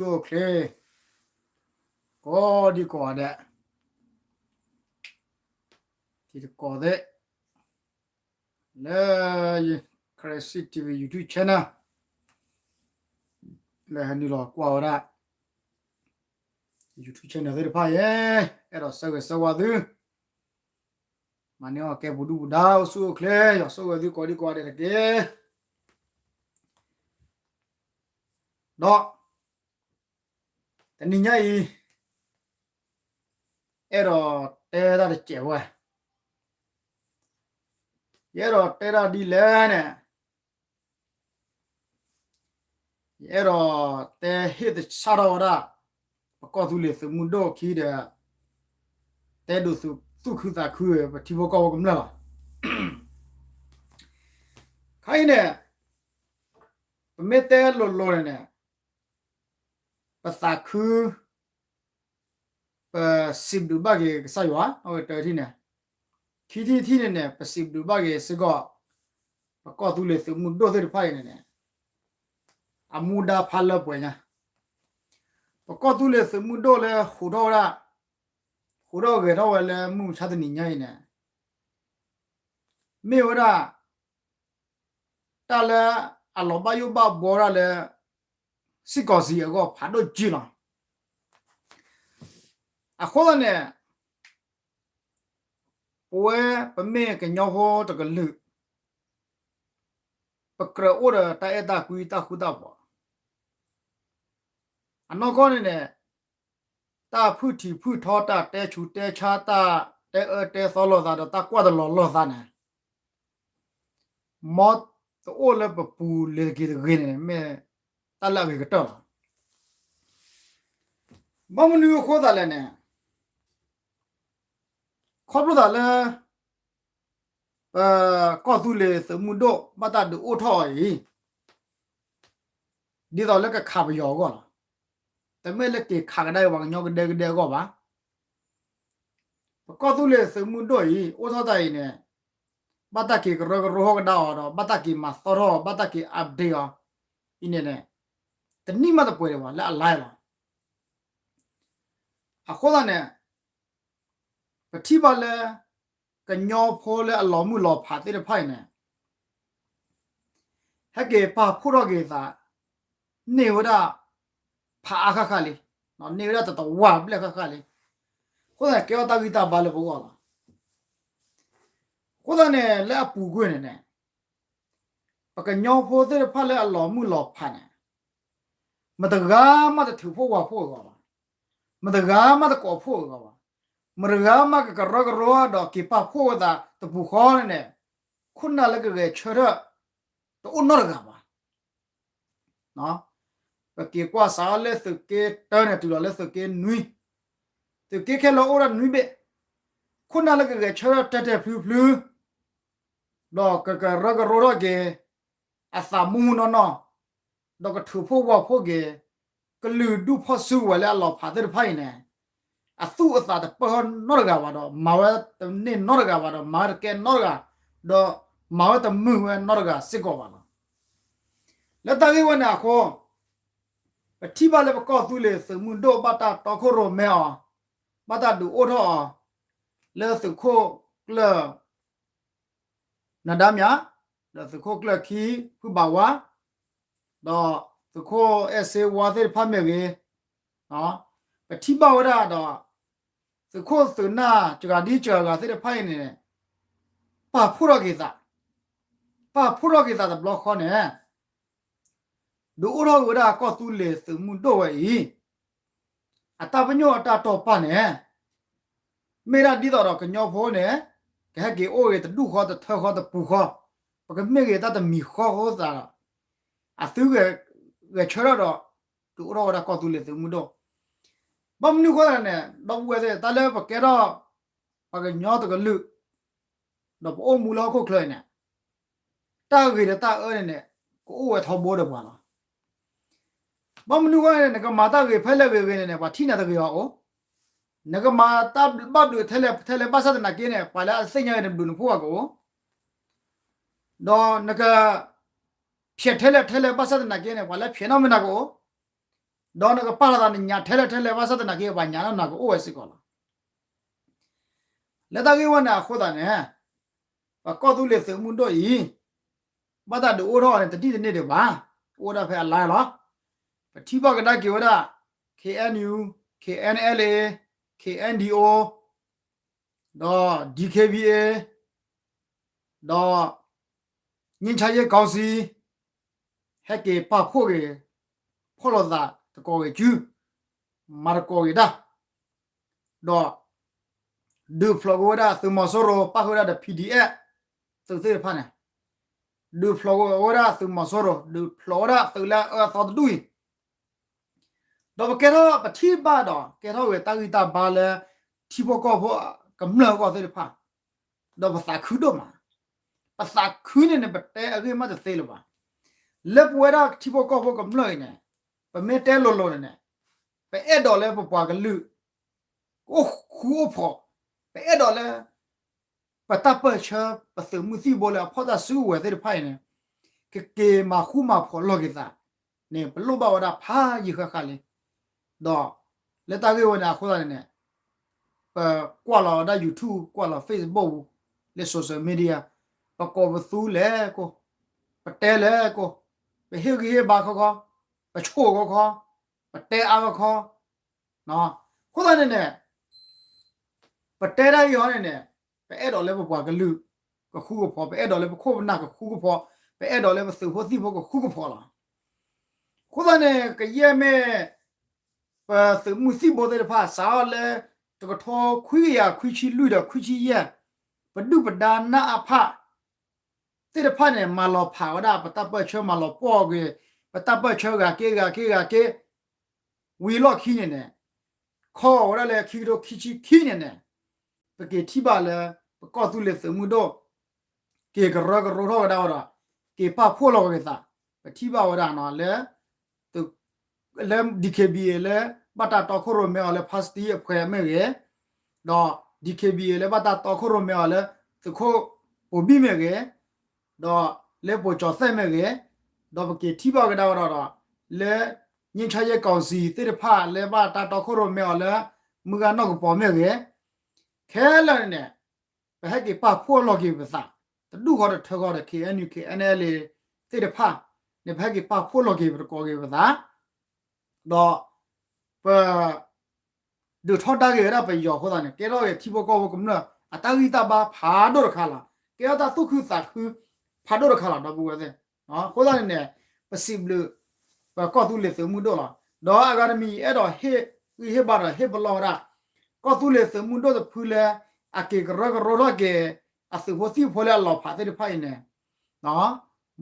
အိၣ်ဆူၣ်အိၣ်ချ့ ကိးဒံကိးဂၤဒဲး တံၤသကိးသ့ၣ် လၢ Karen Six TV YouTube channel လၢဟဲနုာ်လီၤကွၢ်ဝဲဒၣ် YouTube channel သ့ၣ်တဖၣ်ယဲ, အဲၣ်ဒိးဆၢဂ့ၤဆၢဝါသု, မၤန့ၢ်အီၣ်ကဲပူၤဒုၣ်ပူၤဒါ အိၣ်ဆူၣ်အိၣ်ချ့ ယွၤဆိၣ်ဂ့ၤသုကိးဒံကိးဂၤဒဲးတက့ၢ်. ဒီး တနံၤညါအံၤ အဲၣ်ဒိးတဲတၢ်တစဲးဝဲ, ယအဲၣ်ဒိးတဲဒၣ်ဒ်လဲၣ်န့ၣ် ယအဲၣ်ဒိးတဲဟ့ၣ်သဆၣ်ထီၣ်ဝဲဒၣ် ပကီၢ်သူလ့ၤသုးမုၢ်ဒိၣ်ခံဒီး တဲဒိးသူၣ်ခုသးခု ပထံဖိကီၢ်ဖိကမျၢၢ်လီၤ. ခါအံၤန့ၣ် ပမ့ၢ်တဲလိၤလိၤန့ၣ်န့ၣ် ပသးခု ပစံးဘျုးဘၣ်က့ၤကစၢ်ယွၤ အဝဲတထံၣ်န့ၣ်, ခံထံၣ်တထံၣ်န့ၣ်န့ၣ် ပစံးဘျုးဘၣ်က့ၤစ့ၢ်ကီး ပကီၢ်သူလ့ၤသုးမုၢ်ဒိၣ်သ့ၣ်တဖၣ်အံၤန့ၣ်န့ၣ် အမူဒါဖးလၢပှဲၤညါ, ပကီၢ်သူလ့ၤသုးမုၢ်ဒိၣ်လၢဟူးထီၣ်ဝဲဒၣ် ဟူးထီၣ်ဂဲၤထီၣ်ဝဲလၢမုၢ်မဆါတနံၤညါအံၤန့ၣ် မ့ၢ်ဝဲဒၣ် တၢ်လၢအလီၤဘၣ်ယိၣ်ဘၣ်ဘှီဒၣ်လၢ စ့ၢ်ကီးစံးအဂီၢ်ဖးဒိၣ်ကံလီၤ. အဃိသတးန့ၣ် ပဝဲပမ့ၢ်ကညီဖိတကလုာ် ပကြၢးအိၣ်ဒီးတၢ်အဲၣ်တၢ်ကွံတၢ်ဃူတၢ်ဖိး, အနီၢ်ကီၢ်န့ၣ်န့ၣ် တၢ်ဖုၣ်ထံးဖုၣ်ထီ တၢ်တဲဆူးတဲဆါ တၢ်တဲအၢတဲသီလိာ်သးဒီးတၢ်ကွၢ်တလီၤလိာ်သးန့ၣ် မ်တအိၣ်လၢပပူၤလၢၤတဂ့ၤတဂ့ၤန့ၣ် မ့ၢ်တၢ်လၢအဂ့ၤကတၢၢ်လီၤ. ဘၣ်မနုၤအဃိသတးလဲၣ်န့ၣ် ခီဖျိသးလၢ ပကီၢ်သူလ့ၤသုးမုၢ်ဒိၣ် ဘၣ်တၢ်ဒုးအိၣ်ထီၣ်အီၤအံၤ ဒ်သိးလၢကခးပယီၤအဂီၢ်လီၤ. တမ့ၢ်လၢက့ၤခးကဒါက့ၤပှၤကညီကဒဲကဒဲအဂီၢ်ဘၣ်. ပကီၢ်သူလ့ၤသုးမုၢ်ဒိၣ်အံၤ အိၣ်ထီၣ်တၢ်အံၤန့ၣ် ဘၣ်တၢ်က့ၤကရၢကရိထီၣ်ကဒါအီၤဒီး ဘၣ်တၢ်က့ၤမၤသီထီၣ်အီၤ ဘၣ်တၢ်က့ၤ update အီၤအံၤန့ၣ်န့ၣ် တနံၣ်မးတပှဲၤဒံးဘၣ်လၢအလါလီၤ. အဃိသတးန့ၣ် ပထံၣ်ဘၣ်လၢ ကညီဖိလၢအလီၤမုၢ်လီၤဖးသ့ၣ်တဖၣ်အံၤန့ၣ် ဟဲက့ၤပာ်ဖှိၣ်ထီၣ်က့ၤသး န့ၢ်ဝဲဒၣ် ဖးအါဃၣ်ဃၣ်လံ, န့ၢ်ဝဲဒၣ်တတဝၢဘျဲၣ်ဃၣ်ဃၣ်လံ. အဃိသတးန့ၣ် ကဲထီၣ်တၢ်ဂံၢ်တၢ်ဘါလၢပဂီၢ်လီၤ. အဃိသတးန့ၣ် လၢအပူၤကွံာ်န့ၣ်န့ၣ် ပကညီဖိသ့ၣ်တဖၣ်လၢအလီၤမုၢ်လီၤဖးန့ၣ် မတဂၤမးတထုးဖှိၣ်ဝးဖှိၣ်အဂီၢ်ဘၣ်, မတဂၤမးတကိးဖှိၣ်အဂီၢ်ဘၣ်, မတဂၤမးကကရၢကရိဒီးက့ၤပာ်ဖှိၣ်ဝဲသးတပူၤဃီန့ၣ်န့ၣ် ခိၣ်နၢ်လၢကဂဲၤဆၢထၢၣ် တအိၣ်နီတဂၤဘၣ်. ပက့ၤကွၢ်စးအီၤလၢသုးက့တၢန့ၣ် တုၤလီၤလၢသုးက့နွံ, သုးက့ခဲလၢာ်အိၣ်ဒၣ်နွံဘ့ၣ်, ခိၣ်နၢ်လၢကဂဲၤဆၢထၢၣ်တဲာ်တဲာ်ဖျုဖျု ဒီးကကရၢကရိထီၣ်က့ၤ အသးမုၢ်မုၢ်နီၢ်နီၢ်, ဒီးကထုးဖှိၣ်ဝးဖှိၣ်က့ၤ ကလုာ်ဒူၣ်ဖီၣ်စုကဝဲၤလၢအလီၤဖးသ့ၣ်တဖၣ်အံၤန့ၣ် အသူၣ်အသးတပၢၢ်ထီၣ်နီတဂၤဘၣ်ဒီး မၤဝဲတန့ၢ်နီတဂၤဘၣ်ဒီး မၤဝဲတကဲနီတဂၤ, ဒီးမၤဝဲတမုာ်ဝဲနီတဂၤစ့ၢ်ကီးဘၣ်လီၤ. လၢတၢ်ဂ့ၢ်ဝဲန့ၣ်အဃိ ပထံၣ်ဘၣ်လၢပကီၢ်သူလ့ၤသုးမုၢ်ဒိၣ်ဘၣ်တၢ်တီခိၣ်ရိၣ်မဲအီၤ, ဘၣ်တၢ်ဒုးအိၣ်ထီၣ်အီၤ လၢသုးခိၣ်ကျၢၢ် နဒါမၠး, ဒီးသုးခိၣ်ကျၢၢ်ခံဖုဘၣ်ဝါ, ဒီးသုးခိၣ်အဲၣ်စ့ဝါသ့ၣ်တဖၣ်မ့ၢ်ဂ့ၤ, ပထံၣ်ဘၣ်ဝဲဒၣ်ဒီး သုးခိၣ်သုးနၢ်စှၤဒံစှၤဂၤသ့ၣ်တဖၣ်အံၤန့ၣ် ပာ်ဖှိၣ်ထီၣ်က့ၤသး, ပာ်ဖှိၣ်ထီၣ်က့ၤသးတဘျီဃီန့ၣ် ဒုးအိၣ်ထီၣ်က့ၤဝဲဒၣ်ကီၢ်သူလ့ၤသုးမုၢ်ဒိၣ်ဝဲအံၤ အတၢ်ပညိၣ်အတၢ်တိာ်ပာ်န့ၣ် မ့ၢ်ဒၣ်ဒ်သိးဒီးကညီဖိန့ၣ် ကဟဲက့ၤအိၣ်ဂ့ၤတဒူၣ်ဃီတထၢဃီတပူၤဃီ, ပကမ့ၢ်ဂ့ၤတၢ်တမံၤဃီအဃိသတးဒီး အသုဂဲၤဆၢထၢၣ်ဒီး ဒုးအိၣ်ထီၣ်ဝဲဒၣ်ကီၢ်သူလ့ၤသုးမုၢ်ဒိၣ်. ဘၣ်မနုၤအဃိသတးန့ၣ် ဒီပုၢ်ဝဲၢ်သ့ၣ် တၢ်လၢပကဲထီၣ် ပှၤကညီတကလုာ် ဒီးပအိၣ်မူလၢဟီၣ်ခိၣ်ချၢအံၤန့ၣ် တၢ်ဂ့ၤဒီးတၢ်အၢန့ၣ်န့ၣ် ကအိၣ်ဝဲထီဘိဒီးပှၤလီၤ. ဘၣ်မနုၤအဃိန့ၣ် နကမၤတၢ်ဂ့ၤဖဲလဲၣ်ဂ့ၤဂ့ၤန့ၣ်န့ၣ် ပှၤထံၣ်နၤတဂ့ၤအီၤအိၣ်, နကမၤတၢ်ဘၣ်ဘျုးထဲလဲၣ်ထဲလဲၣ်ဘၣ်ဆၣ်သနာ်က့န့ၣ် ပှၤလၢအသ့ၣ်ညါဂ့ၤနဘျုးနဖှိၣ်အကအိၣ်, ဒီးနက ဖျဲးထဲလဲၣ်ထဲလဲၣ်ဘၣ်ဆၣ်သနာ်က့န့ၣ် ပှၤလၢဖျဲးနီတမံၤန့ၣ်ကအိၣ်, ဒီးနကပာ်လီၤသးနညၣ်ထဲလဲၣ်ထဲလဲၣ် ဘၣ်ဆၣ်သနာ်က့ ပှၤညၣ်နီၢ်နၤကအိၣ်ဝဲစ့ၢ်ကီးလီၤ. လၢတၢ်ဂ့ၢ်ဝဲန့ၣ်အဃိသတးန့ၣ် ပကီၢ်သူလ့ၤသုးမုၢ်ဒိၣ်အံၤ ဘၣ်တၢ်ဒုးအိၣ်ထီၣ်အီၤန့ၣ် တနံၣ်တန့ၢ်ဒံးဘၣ်, အိၣ်ဒၣ်ဖဲအလါလီၤ. ပထံၣ်ဘၣ်ကဒါက့ၤဝဲဒၣ် K N U, K N L A, K N D O, ဒီး D K B A, ဒီး ငြိမ်းချမ်းရေးကောင်စီ ဟဲက့ၤပာ်ဖှိၣ်က့ၤ ဖှိၣ်လိာ်သးတကိးဂ့ၤစု, မၤတကိးဂ့ၤတၢ်, ဒီး ဒုးဖျိးက့ၤဝဲဒၣ်သုးမီၤစိရိၤ ပၣ်ဃုာ်ဝဲဒၣ်ဒီး P D F သုးသ့ၣ်တဖၣ်န့ၣ်, ဒုးဖျိးက့ၤဝဲဒၣ်သုးမီၤစိရိၤ ဒုးဖျိးဝဲဒၣ်သုးလၢအအၢအသီတဒူၣ်အံၤ ဒီးပကဲထီၣ်ပထံၣ်ဘၣ်ဒီး ကဲထီၣ်ဝဲတၢ်ဂံၢ်တၢ်ဘါလၢ ထံဖိကီၢ်ဖိကမျၢၢ်အဂီၢ်သ့ၣ်တဖၣ်, ဒီးပသးခုဒိၣ်မး, ပသးခုန့ၣ်န့ၣ် ပတဲအဂ့ၢ်မးတသ့လၢၤဘၣ်. လၢပဝဲဒၣ်ထံဖိကီၢ်ဖိကမျၢၢ်အံၤန့ၣ် ပမ့ၢ်တဲလိၤလိၤန့ၣ်န့ၣ် ပအဲၣ်ဒိးလၢပပှၤကလုာ် ကအိၣ်ဃူအိၣ်ဖိး, ပအဲၣ်ဒိးလၢ ပတၢ်ပၢၢ်ဆၢ ပသုးမုၢ်သံၣ်ဘိလၢအဖီၣ်တၢ်စုကဝဲၤသ့ၣ်တဖၣ်အံၤန့ၣ် ကက့ၤမၤဃူမၤဖိးလိာ်က့ၤသးန့ၣ် ပလိၣ်ဘၣ်ဝဲဒၣ်ဖးယံာ်ဃၣ်ဃၣ်လံ. ဒီးလၢတၢ်ဂ့ၢ်ဝဲန့ၣ်အဃိသတးန့ၣ်န့ၣ် ပကွၢ်လီၤဝဲဒၣ် YouTube ကွၢ်လီၤ Facebook ပူၤ လၢ social media ပကိးပသူလဲၣ်ကိၢ်, ပတဲလဲၣ်ကိၢ်, ပဟ့ၣ်ဂံၢ်ဟ့ၣ်ဘါခီခီ, ပဆိၣ်ခီခီ, ပတဲအါခီခီ, အဃိသတးန့ၣ်န့ၣ် ပတဲတၢ်အံၤအီၤန့ၣ်န့ၣ် ပအဲၣ်ဒိးလၢပပှၤကလုာ်ကဃူကဖိး, ပအဲၣ်ဒိးလၢပခိၣ်ပနၢ်ကဃူကဖိး, ပအဲၣ်ဒိးလၢပသုးဖိသံၣ်ဖိကဃူကဖိးလီၤ. အဃိသတးန့ၣ် ကယဲၢ်မ့ၢ် ပသုးမုၢ်သံၣ်ဘိသ့ၣ်တဖၣ် စးထီၣ်လၢ တကထိခွံကယၤခွံဆံလွံၢ်ဒီးခွံဆံယဲၢ် ပဒုၣ်ပဒါနးအဖၣ် သ့ၣ်တဖၣ်န့ၣ် မၤလီၤဖးဝဲဒၣ် ပတၢ်ပၢၢ်ဆၢမၤလီၤပှီၢ်က့ၤ, ပတၢ်ပၢၢ်ဆၢဂၤက့ဂၤက့ဂၤက့ ဝံၤလီၢ်ခံန့ၣ်န့ၣ် ခီဝဲဒၣ်လၢခံကထိခံဆံခံန့ၣ်န့ၣ် ပက့ၤထံၣ်ဘၣ်လၢ ပကီၢ်သူလ့ၤသုးမုၢ်ဒိၣ် က့ၤကရၢကရိထီၣ်ဝဲဒၣ်ဝဲဒီး က့ၤပာ်ဖှိၣ်လီၤက့ၤသး, ပထံၣ်ဘၣ်ဝဲဒၣ်လၢ လၢ D K B A လၢ ဘၣ်တၢ်တီခိၣ်ရိၣ်မဲအီၤလၢ ဖါစတံအဖှဲးမ့ၢ်ဂ့ၤ, ဒီး D K B A လၢဘၣ်တၢ်တီခိၣ်ရိၣ်မဲအီၤလၢ သုးခိၣ်ပိာ်ဘံၣ်မ့ၢ်ဂ့ၤ, ဒီးလၢပိာ်ကၠီၤသဲၣ်မ့ၢ်ဂ့ၤ, ဒီးပက့ၤထံၣ်ဘၣ်ကဒါဝဲဒၣ်ဒီး လၢ ငြိမ်းချမ်းရေးကောင်စီ သ့ၣ်တဖၣ်လၢဘၣ်တၢ်တီခိၣ်ရိၣ်မဲအီၤလၢ မုၢ်ဂၤနီၢ်ကပီၤမ့ၢ်ဂ့ၤ, ခဲလၢာ်န့ၣ်န့ၣ် ပဟဲက့ၤပာ်ဖှိၣ်လီၤက့ၤပသး, တဒူၣ်ဃီတထၢဃီဒီး K N U K N L A သ့ၣ်တဖၣ်န့ၣ် ပဟဲက့ၤပာ်ဖှိၣ်လီၤက့ၤပသကိးက့ၤပသး, ဒီး ပ ဒုးထီဒါက့ၤဝဲဒၣ်ပယီၤအဃိသတးန့ၣ် ကဲထီၣ်က့ၤထံဖိကီၢ်ဖိကမျၢၢ်အတၢ်ဂံၢ်တၢ်ဘါဖးဒိၣ်တခါလီၤ. ကဲထီၣ်တၢ်သူၣ်ခုသးခုဖးဒိၣ်တခါလီၤ ဒီပုၢ်ဝဲၢ်သ့ၣ်. အဃိသတးန့ၣ်န့ၣ် ပစံးဘျုး ပကီၢ်သူလ့ၤသုးမုၢ်ဒိၣ်လီၤ. ဒီးအဂၤတမံၤ အဲၣ်ဒိးဟ့ၣ်ဂံၢ်ဟ့ၣ်ဘါဒီးဟ့ၣ်ပလီၢ်ဝဲဒၣ် ကီၢ်သူလ့ၤသုးမုၢ်ဒိၣ်တဖုလၢ အက့ၤကရၢကရိထီၣ်က့ၤ အသုးဖိသံၣ်ဖိလၢအလီၤဖးသ့ၣ်တဖၣ်အံၤန့ၣ်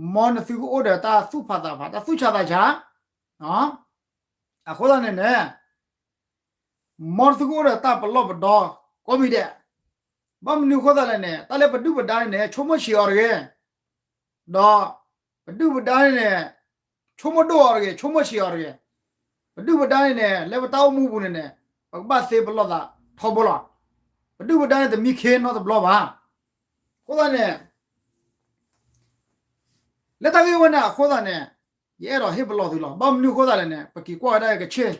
မ်နသုကအိၣ်ဒီးတၢ်သူၣ်ဖးသးဖး တၢ်သူၣ်ဆးသးဆး အဃိသတးန့ၣ်န့ၣ် မ်နသုကအိၣ်ဒီးတၢ်ပလီၢ်ပဒီကိးမံၤဒဲး, ဘၣ်မနုၤအဃိသတးလဲၣ်န့ၣ် တၢ်လၢပဒုၣ်ပဒါန့ၣ်န့ၣ် ဆိကမိၣ်ဆံးအီၤတဂ့ၤ, ဒီးပဒုၣ်ပဒါန့ၣ်န့ၣ် ဆိကမိၣ်ဒိၣ်အီၤတဂ့ၤ ဆိကမိၣ်ဆံးအီၤတဂ့ၤ, ပဒုၣ်ပဒါန့ၣ်န့ၣ် လၢပတၢ်အိၣ်မူပူၤန့ၣ်န့ၣ် ပကဘၣ်သ့ပလီၢ်သးထီဘိလီၤ. ပဒုၣ်ပဒါန့ၣ်တမံခ့နီတဘျီဘၣ်. အဃိသတးန့ၣ် လၢတၢ်ဂ့ၢ်ဝဲန့ၣ်အဃိသတးန့ၣ် ယအဲၣ်ဒိးဟ့ၣ်ပလီၢ်သုလီၤ. ဘၣ်မနုၤအဃိသတးလဲၣ်န့ၣ် ပက့ၤကွၢ်ဝဲဒၣ်ကဆ့ၣ်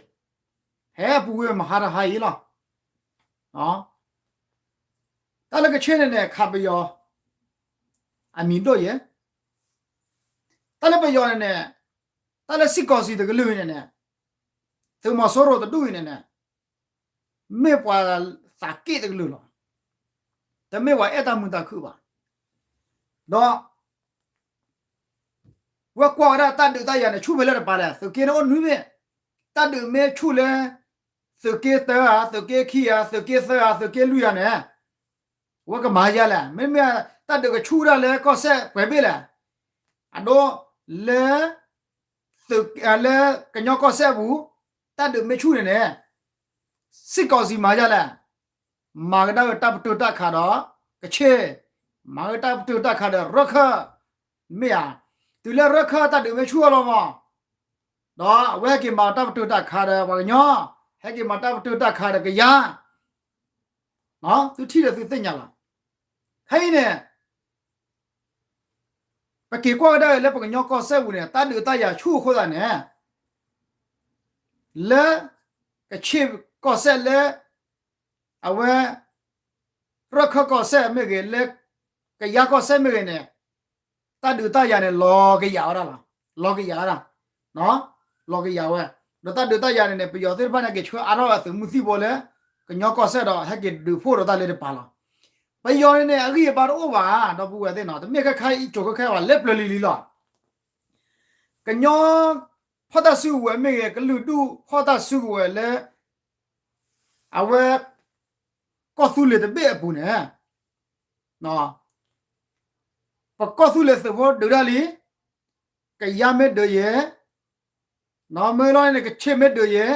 ဟဲပူၤကွံာ်မဟါတဟါအံၤလီၤ. တၢ်လၢကဆ့ၣ်န့ၣ်န့ၣ် ခးပယီၤ အမံၤဒိၣ်ယဲၢ်, တၢ်လၢပယီၤန့ၣ်န့ၣ် တၢ်လၢစံၣ်ကီၢ်စံၣ်တကလုာ်န့ၣ်န့ၣ် သုးမီၤစိရိၤတဒူၣ်အံၤန့ၣ်န့ၣ် မ့ၢ်ပှၤသးက့ၣ်တကလုာ်လီၤ. တမ့ၢ်ပှၤအဲၣ်တၢ်မုာ်တၢ်ခုၣ်ဘၣ်. ဒီး ဝဲကွၢ်ဝဲဒၣ်တၢ်ဒုးတၢ်ယၤန့ၣ် ဆူၣ်ဖဲလဲၣ်တပၤလဲၣ်, သုးက့န့ၣ်အိၣ်နွံဘ့ၣ်, တၢ်ဒုးမ့ၢ်ဆူၣ်လၢ သုးက့တၢဧါ, သုးက့ခံဧါ, သုးက့သၢဧါ, သုးက့လွံၢ်ဧါန့ၣ် အဝဲကမၤယါလဲၣ်. မ့မ့ၢ်တၢ်ဒုးကဆူၣ်ဒၣ်လၢကီၢ်စဲၣ်ပှဲၤဘ့ၣ်လဲၣ်. အဒိ လၢ သုး လၢကညီကီၢ်စဲၣ်ပူၤ တၢ်ဒုးမ့ၢ်ဆူၣ်န့ၣ်န့ၣ် စံၣ်ကီၢ်စံၣ်မၤယါလဲၣ်. မၤကဒါက့ၤတၢ်ပတုာ်တၢ်ခးဒီး ကဆ့ၣ်, မၤကဒါက့ၤတၢ်ပတုာ်တၢ်ခးဒီးရၢခၢၣ်, မ့ၢ်ဧါ. တုၤလၢရၢခၢၣ်တၢ်ဒုးမ့ၢ်ဆူၣ်အလီၤမး ဒီးအဝဲဟဲက့ၤမၤတၢ်ပတုာ်တၢ်ခးဒီးပှၤကညီ, ဟဲက့ၤမၤတၢ်ပတုာ်တၢ်ခးဒီးကယၤ သုထံၣ်ဒီးသုသ့ၣ်ညါလီၤ. ခဲအံၤန့ၣ် ပက့ၤကွၢ်ကဒါက့ၤလၢပကညီကီၢ်စဲၣ်ပူၤန့ၣ် တၢ်ဒုးတၢ်ယၤဆူၣ်အဃိသတးန့ၣ် လၢ ကဆ့ၣ်ကီၢ်စဲၣ်လၢ အဝဲ ရၢၢ်ခၢၣ်ကီၢ်စဲၣ်မ့ၢ်ဂ့ၤ လၢ ကယါကီၢ်စဲၣ်မ့ၢ်ဂ့ၤန့ၣ် တၢ်ဒုးတၢ်ယၤန့ၣ် လီၤကယၤဝဲဒၣ်လီၤ. လီၤကယၤဝဲဒၣ် လီၤကယၤဝဲ. ဒီးတၢ်ဒုးတၢ်ယၤန့ၣ်န့ၣ် ပယီၤသ့ၣ်တဖၣ်န့ၣ် က့ၤဆှၢအါထီၣ်အသုးမုၢ်သံၣ်ဘိလၢ ကညီကီၢ်စဲၣ်ဒီး ဟဲက့ၤဒုးဖှိၣ်ဒီးတၢ်လၢတပၤလီၤ. ပယီၤန့ၣ်န့ၣ် အဂံၢ်အဘါတအိၣ်ဘၣ် ဒီပုၢ်ဝဲၢ်သ့ၣ်နီၤ, တမ့ၢ်ခဲခါအံၤ ကၠိၤခဲခါဘၣ် လၢပျၢၤလံၤလံၤလီၤ. ကညီ ဖီၣ်တၢ်စုကဝဲၤမ့ၢ်ဂ့ၤ ကလုာ်ဒူၣ်ဖီၣ်တၢ်စုကဝဲၤလၢ အဝဲ ကီၢ်သူလ့ၤတဘ့ၣ်အပူၤန့ၣ် ပကီၢ်သူလ့ၤသုးဖိဒုးတၢ်လံ, ကယါမ့ၢ်ဒုးယဲ, မ့ၢ်လီၤန့ၣ် ကဆ့ၣ်မ့ၢ်ဒုးယဲ,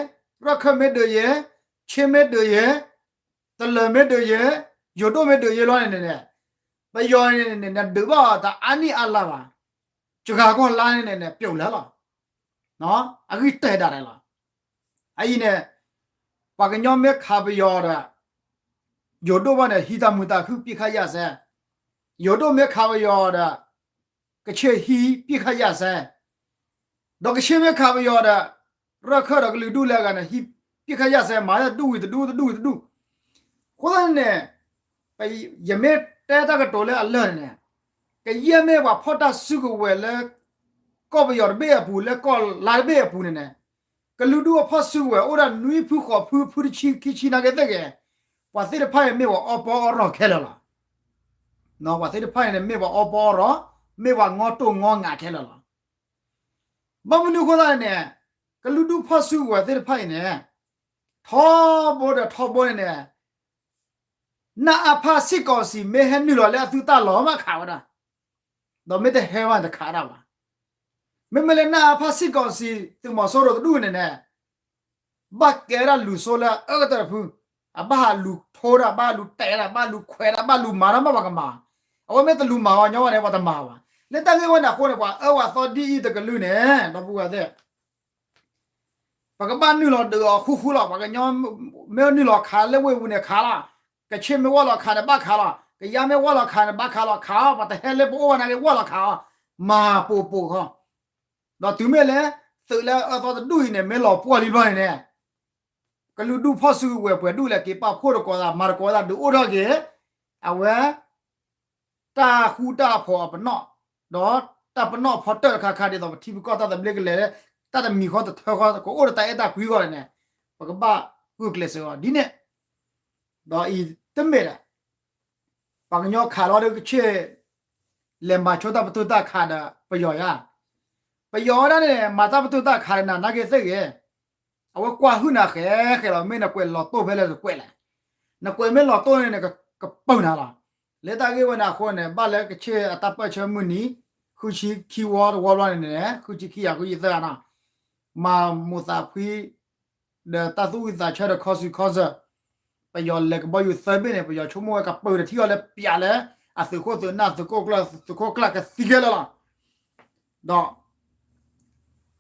ရၢၢ်ခၢၣ်မ့ၢ်ဒုးယဲ, ခ့မ့ၢ်ဒုးယဲ, တလၢၤမ့ၢ်ဒုးယဲ, ယိၤဒိၣ်မ့ၢ်ဒုးယဲလီၤန့ၣ်န့ၣ်, ပယီၤန့ၣ်န့ၣ် နဒုးဘၣ်အီၤတအါနံၣ်အါလါဘၣ်, စှၤကီၢ်လါန့ၣ်န့ၣ် ပျိာ်လၢလီၤ. အဂံၢ်တဲာ်ဒၣ်လဲာ်လီၤ. အအံၤန့ၣ် ပှၤကညီမ့ၢ်ခးပယီၤဒီး ယိၤဒိၣ်ဘၣ်န့ၣ် ဟံးတၢ်မုာ်တၢ်ခုၣ် ပစ်ခတ်ရပ်စဲ, ယိၤဒိၣ်မ့ၢ်ခးပယီၤဒီး ကဆ့ၣ်ဟံး ပစ်ခတ်ရပ်စဲ, ဒီးကဆ့ၣ်မ့ၢ်ခးပယီၤဒီး ရၢၢ်ခၢၣ်ဒီးကလုာ်ဒူၣ်လၢအဂၤန့ၣ် ဟံး ပစ်ခတ်ရပ်စဲ မၤတဒူၣ်ဝံၤတဒူၣ် တဒူၣ်ဝံၤတဒူၣ်. အဃိသတးန့ၣ် ယမ့ၢ်တဲတၢ်ကတိၤလၢအလၢာ်န့ၣ်န့ၣ်, ကယဲၢ်မ့ၢ်ပှၤဖီၣ်တၢ်စုကဝဲၤလၢ ကီၢ်ပယီၤတဘ့ၣ်အပူၤ လၢကီၢ်လါတဘ့ၣ်အပူၤန့ၣ်န့ၣ်, ကလုာ်ဒူၣ်အဖီၣ်စုကဝဲၤအိၣ်ဒၣ်နွံဖုဃိးဖု ဖုတဆံခံဆံနာ်က့သ့ၣ်ဂ့ၤ, ပှၤသ့ၣ်တဖၣ်အံၤမ့ၢ်ပှၤအီပီအီရီၤခဲလၢာ်လီၤ. ပှၤသ့ၣ်တဖၣ်အံၤန့ၣ် မ့ၢ်ပှၤအီပီအီရီၤ, မ့ၢ်ပှၤငီတိၢ်ငီငးခဲလၢာ်လီၤ. ဘၣ်မနုၤအဃိသတးန့ၣ်န့ၣ်, ကလုာ်ဒူၣ်ဖီၣ်စုကဝဲၤသ့ၣ်တဖၣ်အံၤန့ၣ်, ထီဘိဒီးထီဘိန့ၣ်န့ၣ် နအဖ စစ်ကောင်စီ မ့ၢ်ဟဲနုာ်လီၤလၢအသုးတၢ်လီၢ်မးခးဝဲဒၣ်, ဒီးမ့ၢ်တဟဲဘၣ်န့ၣ်တခးဒၣ်ဘၣ်. မ့မ့ၢ်လၢနအဖ စစ်ကောင်စီ သုးမီၤစိရိၤတဒူၣ်န့ၣ်န့ၣ်, ဘၣ်ကဲဝဲဒၣ်လူၤစိလၢအအၢကတၢၢ်တဖု, အဘၣ်ဟးလူၤထိဒၣ် ဘၣ်လူၤတဲာ်ဒၣ် ဘၣ်လူၤခွဲးဒၣ် ဘၣ်လူၤမၤတၢ်မ့ၢ်ပှၤကမၤ, အဝဲမ့ၢ်တလူၤမၤအီၤညီဘၣ်န့ၣ် ပှၤတမၤဘၣ်. လၢတၢ်ဂ့ၢ်ဝဲန့ၣ်အဃိန့ၣ် ပှၤအၢပှၤသီဒ်အံၤတကလုာ်န့ၣ် ဒီပုၢ်ဝဲၢ်သ့ၣ် ပကဘၣ်နုာ်လီၤဒုးအီၤဃူဃူလီၤ. ပှၤကညီမ့ၢ်နုာ်လီၤခးလၢဝ့ၢ်ပူၤန့ၣ်ခးလီၤ, ကဆ့ၣ်မ့ၢ်ဝီၢ်လီၤခးန့ၣ်ဘၣ်ခးလီၤ, ကယါမ့ၢ်ဝီၢ်လီၤခးန့ၣ်ဘၣ်ခးလီၤ, ခးအီၤ ပှၤတဟဲလၢပအိၣ်ဘၣ်နာ်က့ဝီၢ်လီၤခးအီၤ, မၤပိာ်ပိာ်ခီ, ဒီးတုၤမ့ၢ်လၢ သုးလၢအအၢသီတဒူၣ်အံၤန့ၣ် မ့ၢ်လီၤပှီၢ်လံဘျီန့ၣ်န့ၣ် ကလုာ်ဒူၣ်ဖီၣ်စုကဝဲၤပှဲၤဒူၣ်လဲၣ် က့ၤပာ်ဖှိၣ်တကိးသး မၤတကိးသးဒုးအိၣ်ထီၣ်က့ၤ အဝဲ တၢ်ဃူတၢ်ဖိးအပနီၣ်, ဒီးတၢ်ပနီၣ်ဖီတၢၣ်တခါခါ ဒ်သိးပထံပကီၢ်တၢ်သဘျ့ကလဲၤလၢ တၢ်တမံၤဃီတထၢဃီ ကအိၣ်ဒီးတၢ်အဲၣ်တၢ်ကွံအဂီၢ်န့ၣ်န့ၣ် ပကဘၣ်ဂုာ်ကျဲးစၢးအီၤဒ်န့ၣ်, ဒီးအံၤတမ့ၢ်ဒီး ပှၤကညီခးလီၤဒီးကဆ့ၣ် လဲၤမၤဆိတၢ်ပတုာ်တၢ်ခးဒီးပယီၤယါ, ပယီၤဝဲဒၣ်န့ၣ် မၤတၢ်ပတုာ်တၢ်ခးဒီးနၤနာ်က့သ့ၣ်ဂ့ၤ, အဝဲကွၢ်ဟုၣ်နၤဃဲဃဲလီၤ, မ့ၢ်နကွဲးလီၤတိၢ်ဖဲလဲၣ်တကွဲးလဲၣ်, နကွဲးမ့ၢ်လီၤတိၢ်န့ၣ် နကပၢနၤလီၤ. လၢတၢ်ဂ့ၢ်ဝဲန့ၣ်အဃိန့ၣ် ဘၣ်လၢကဆ့ၣ်အတၢ်ပၢၢ်ဆၢမုၢ်နံၤ ဃုဆံခံဝီတဝီဘျီန့ၣ်န့ၣ် ဃုဆံခံယၤဃုဆံသၢဂၤနီၤ, မၤမိၢ်သးဖှံ ဒီးတၢ်သူၣ်ဝံၣ်သးဆၢဒီးခီစူၤခီစၢၤ, ပယီၤလဲၤကဘီယူၤသၢဘ့ၣ်န့ၣ် ပယီၤဆိကမိၣ်ဝဲကပၢၤဒီးထံအီၤလၢပျးလၢ အသုးခိၣ်သုးနၢ်သုးခိၣ်ကျၢၢ်သုးခိၣ်ကျၢၢ်ကသံခဲလၢာ်လီၤ. ဒီး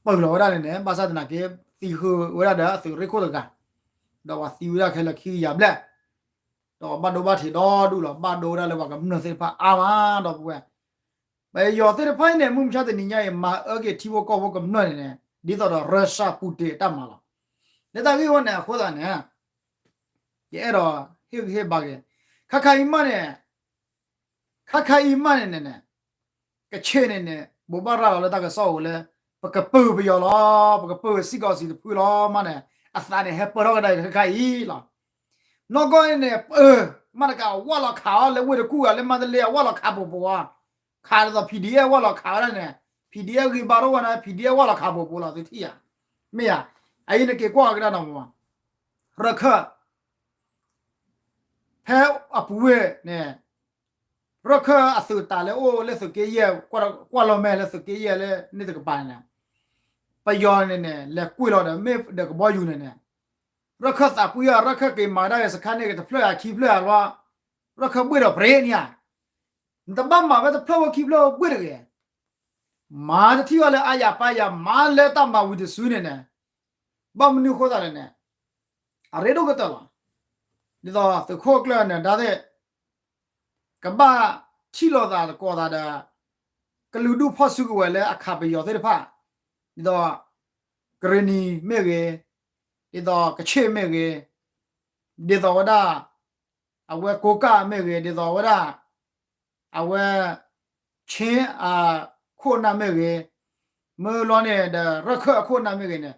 ပၢၤလီၤဝဲဒၣ်န့ၣ်န့ၣ် ဘၣ်ဆၣ်သနာ်က့ သံဃုာ်ဝဲဒၣ်ဒီးအသုးရ့ၣ်ခိၣ်တဂၤ, ဒီးပှၤသံဝဲဒၣ်ခဲလၢာ်ခံကယၤဘျဲၣ်, ဒီးပှၤဘၣ်ဒိဘၣ်ထံးဒီဒူၣ်လီၤ, ဘၣ်ဒိဝဲဒၣ်လၢပှၤကမျၢၢ်သ့ၣ်တဖၣ်အါမး ဒီပုၢ်ဝဲၢ် ပယီၤသ့ၣ်တဖၣ်အံၤန့ၣ် မုၢ်မဆါတနံၤညါအံၤ မၤအၢက့ၤထံဖိကီၢ်ဖိကမျၢၢ်န့ၣ်န့ၣ် ဒ်သိးဒီး Russia Putin အတၢ်မၤလီၤ. လၢတၢ်ဂ့ၢ်ဝဲန့ၣ်အဃိသတးန့ၣ် ယအဲၣ်ဒိးဟ့ၣ်ဂံၢ်ဟ့ၣ်ဘါက့ၤ ခါခါအံၤမးန့ၣ် ခါခါအံၤမးန့ၣ်န့ၣ် ကဆ့ၣ်န့ၣ်န့ၣ် ဘိးဘၣ်ရၤလီၤလၢတၢ်ကစီၣ်အိၣ်လၢ ပကပၢၤပယီၤလီၤ, ပကပၢၤ စစ်ကောင်စီ တဖုလီၤမးန့ၣ် အသးန့ၣ်ဟဲပၢၢ်ထီၣ်ကဒါက့ၤခါခါအံၤလီၤ. နီၢ်ကီၢ်န့ၣ်န့ၣ် ပၢၤ မးတကးဝၢ်လီၤခးအီၤလၢဝ့ၢ်တကူၣ်ဂၤလၢမါတလ့အဝၢ်လီၤခးပိာ်ပိာ်အီၤ, ခးဒ်သိး PDF ဝၢ်လီၤခးဝဲဒၣ်န့ၣ် PDF ဂံၢ်ဘါထီၣ်ဝဲန့ၣ် PDF ဝၢ်လီၤခးပိာ်ပိာ်လီၤ သုထံၣ်ဧါ, မ့ၢ်ဧါ, အအံၤန့ၣ်က့ၤကွၢ်ကဒါနီၢ်မး ရၢၢ်ခၢၣ် ဖဲအပူၤဝဲန့ၣ် ရၢၢ်ခၢၣ်အသုးတၢ်လၢအိၣ်လၢသုးက့ယဲၢ် ကွၢ်လီၤမဲာ်လၢသုးက့ယဲၢ်လၢန့ၣ်တကပၤန့ၣ် ပယီၤန့ၣ်န့ၣ် လဲၤကွံာ်လီၤဒီးမ့ၢ်ဒီးကဘီယူၤန့ၣ်န့ၣ် ရၢၢ်ခၢၣ်သးပှံၢ်အီၤ ရၢၢ်ခၢၣ်က့ၤမၤဒၣ်ဂ့ၤစခါန့ၣ်ဂ့ၤ တဖျၢၣ်ဧါခံဖျၢၣ်ဧါလီၤ, ရၢၢ်ခၢၣ်ဘှ့ၣ်ဒီးပြ့န့ၣ်ဧါ, နတဘၣ်မၤဝဲတဖျၢၣ်ဝဲခံဖျၢၣ်ဝဲဘှ့ၣ်တဂ့ၤ, မၤတထံၣ်အီၤလၢအါယၤပၢ်ယၤ မၤလၢတၢ်မၤဝံၤတစုန့ၣ်န့ၣ်, ဘၣ်မနုၤအဃိသတးန့ၣ်န့ၣ် အရ့ဒိၣ်ကတၢၢ်လီၤ. ဒ်သိးသုးခိၣ်ကျၢၢ်နၢၤဒါသ့ၣ် ကဘၣ်ထံၣ်လိာ်သးတကိးသးဒီး ကလုာ်ဒူၣ်ဖီၣ်စုကဝဲၤလၢအခးပယီၤသ့ၣ်တဖၣ်, ဒ်သိး ကရ့ၣ်နံၤမ့ၢ်ဂ့ၤ, ဒ်သိးကဆ့ၣ်မ့ၢ်ဂ့ၤ, ဒ်သိးဝဲဒၣ် အဝဲကိးကၣ်မ့ၢ်ဂ့ၤ, ဒ်သိးဝဲဒၣ် အဝဲ ခ့ၣ်အခိၣ်အနၢ်မ့ၢ်ဂ့ၤ, မ့ၢ်လီၤန့ၣ်ဒီး ရၢၢ်ခၢၣ်အခိၣ်အနၢ်မ့ၢ်ဂ့ၤန့ၣ်,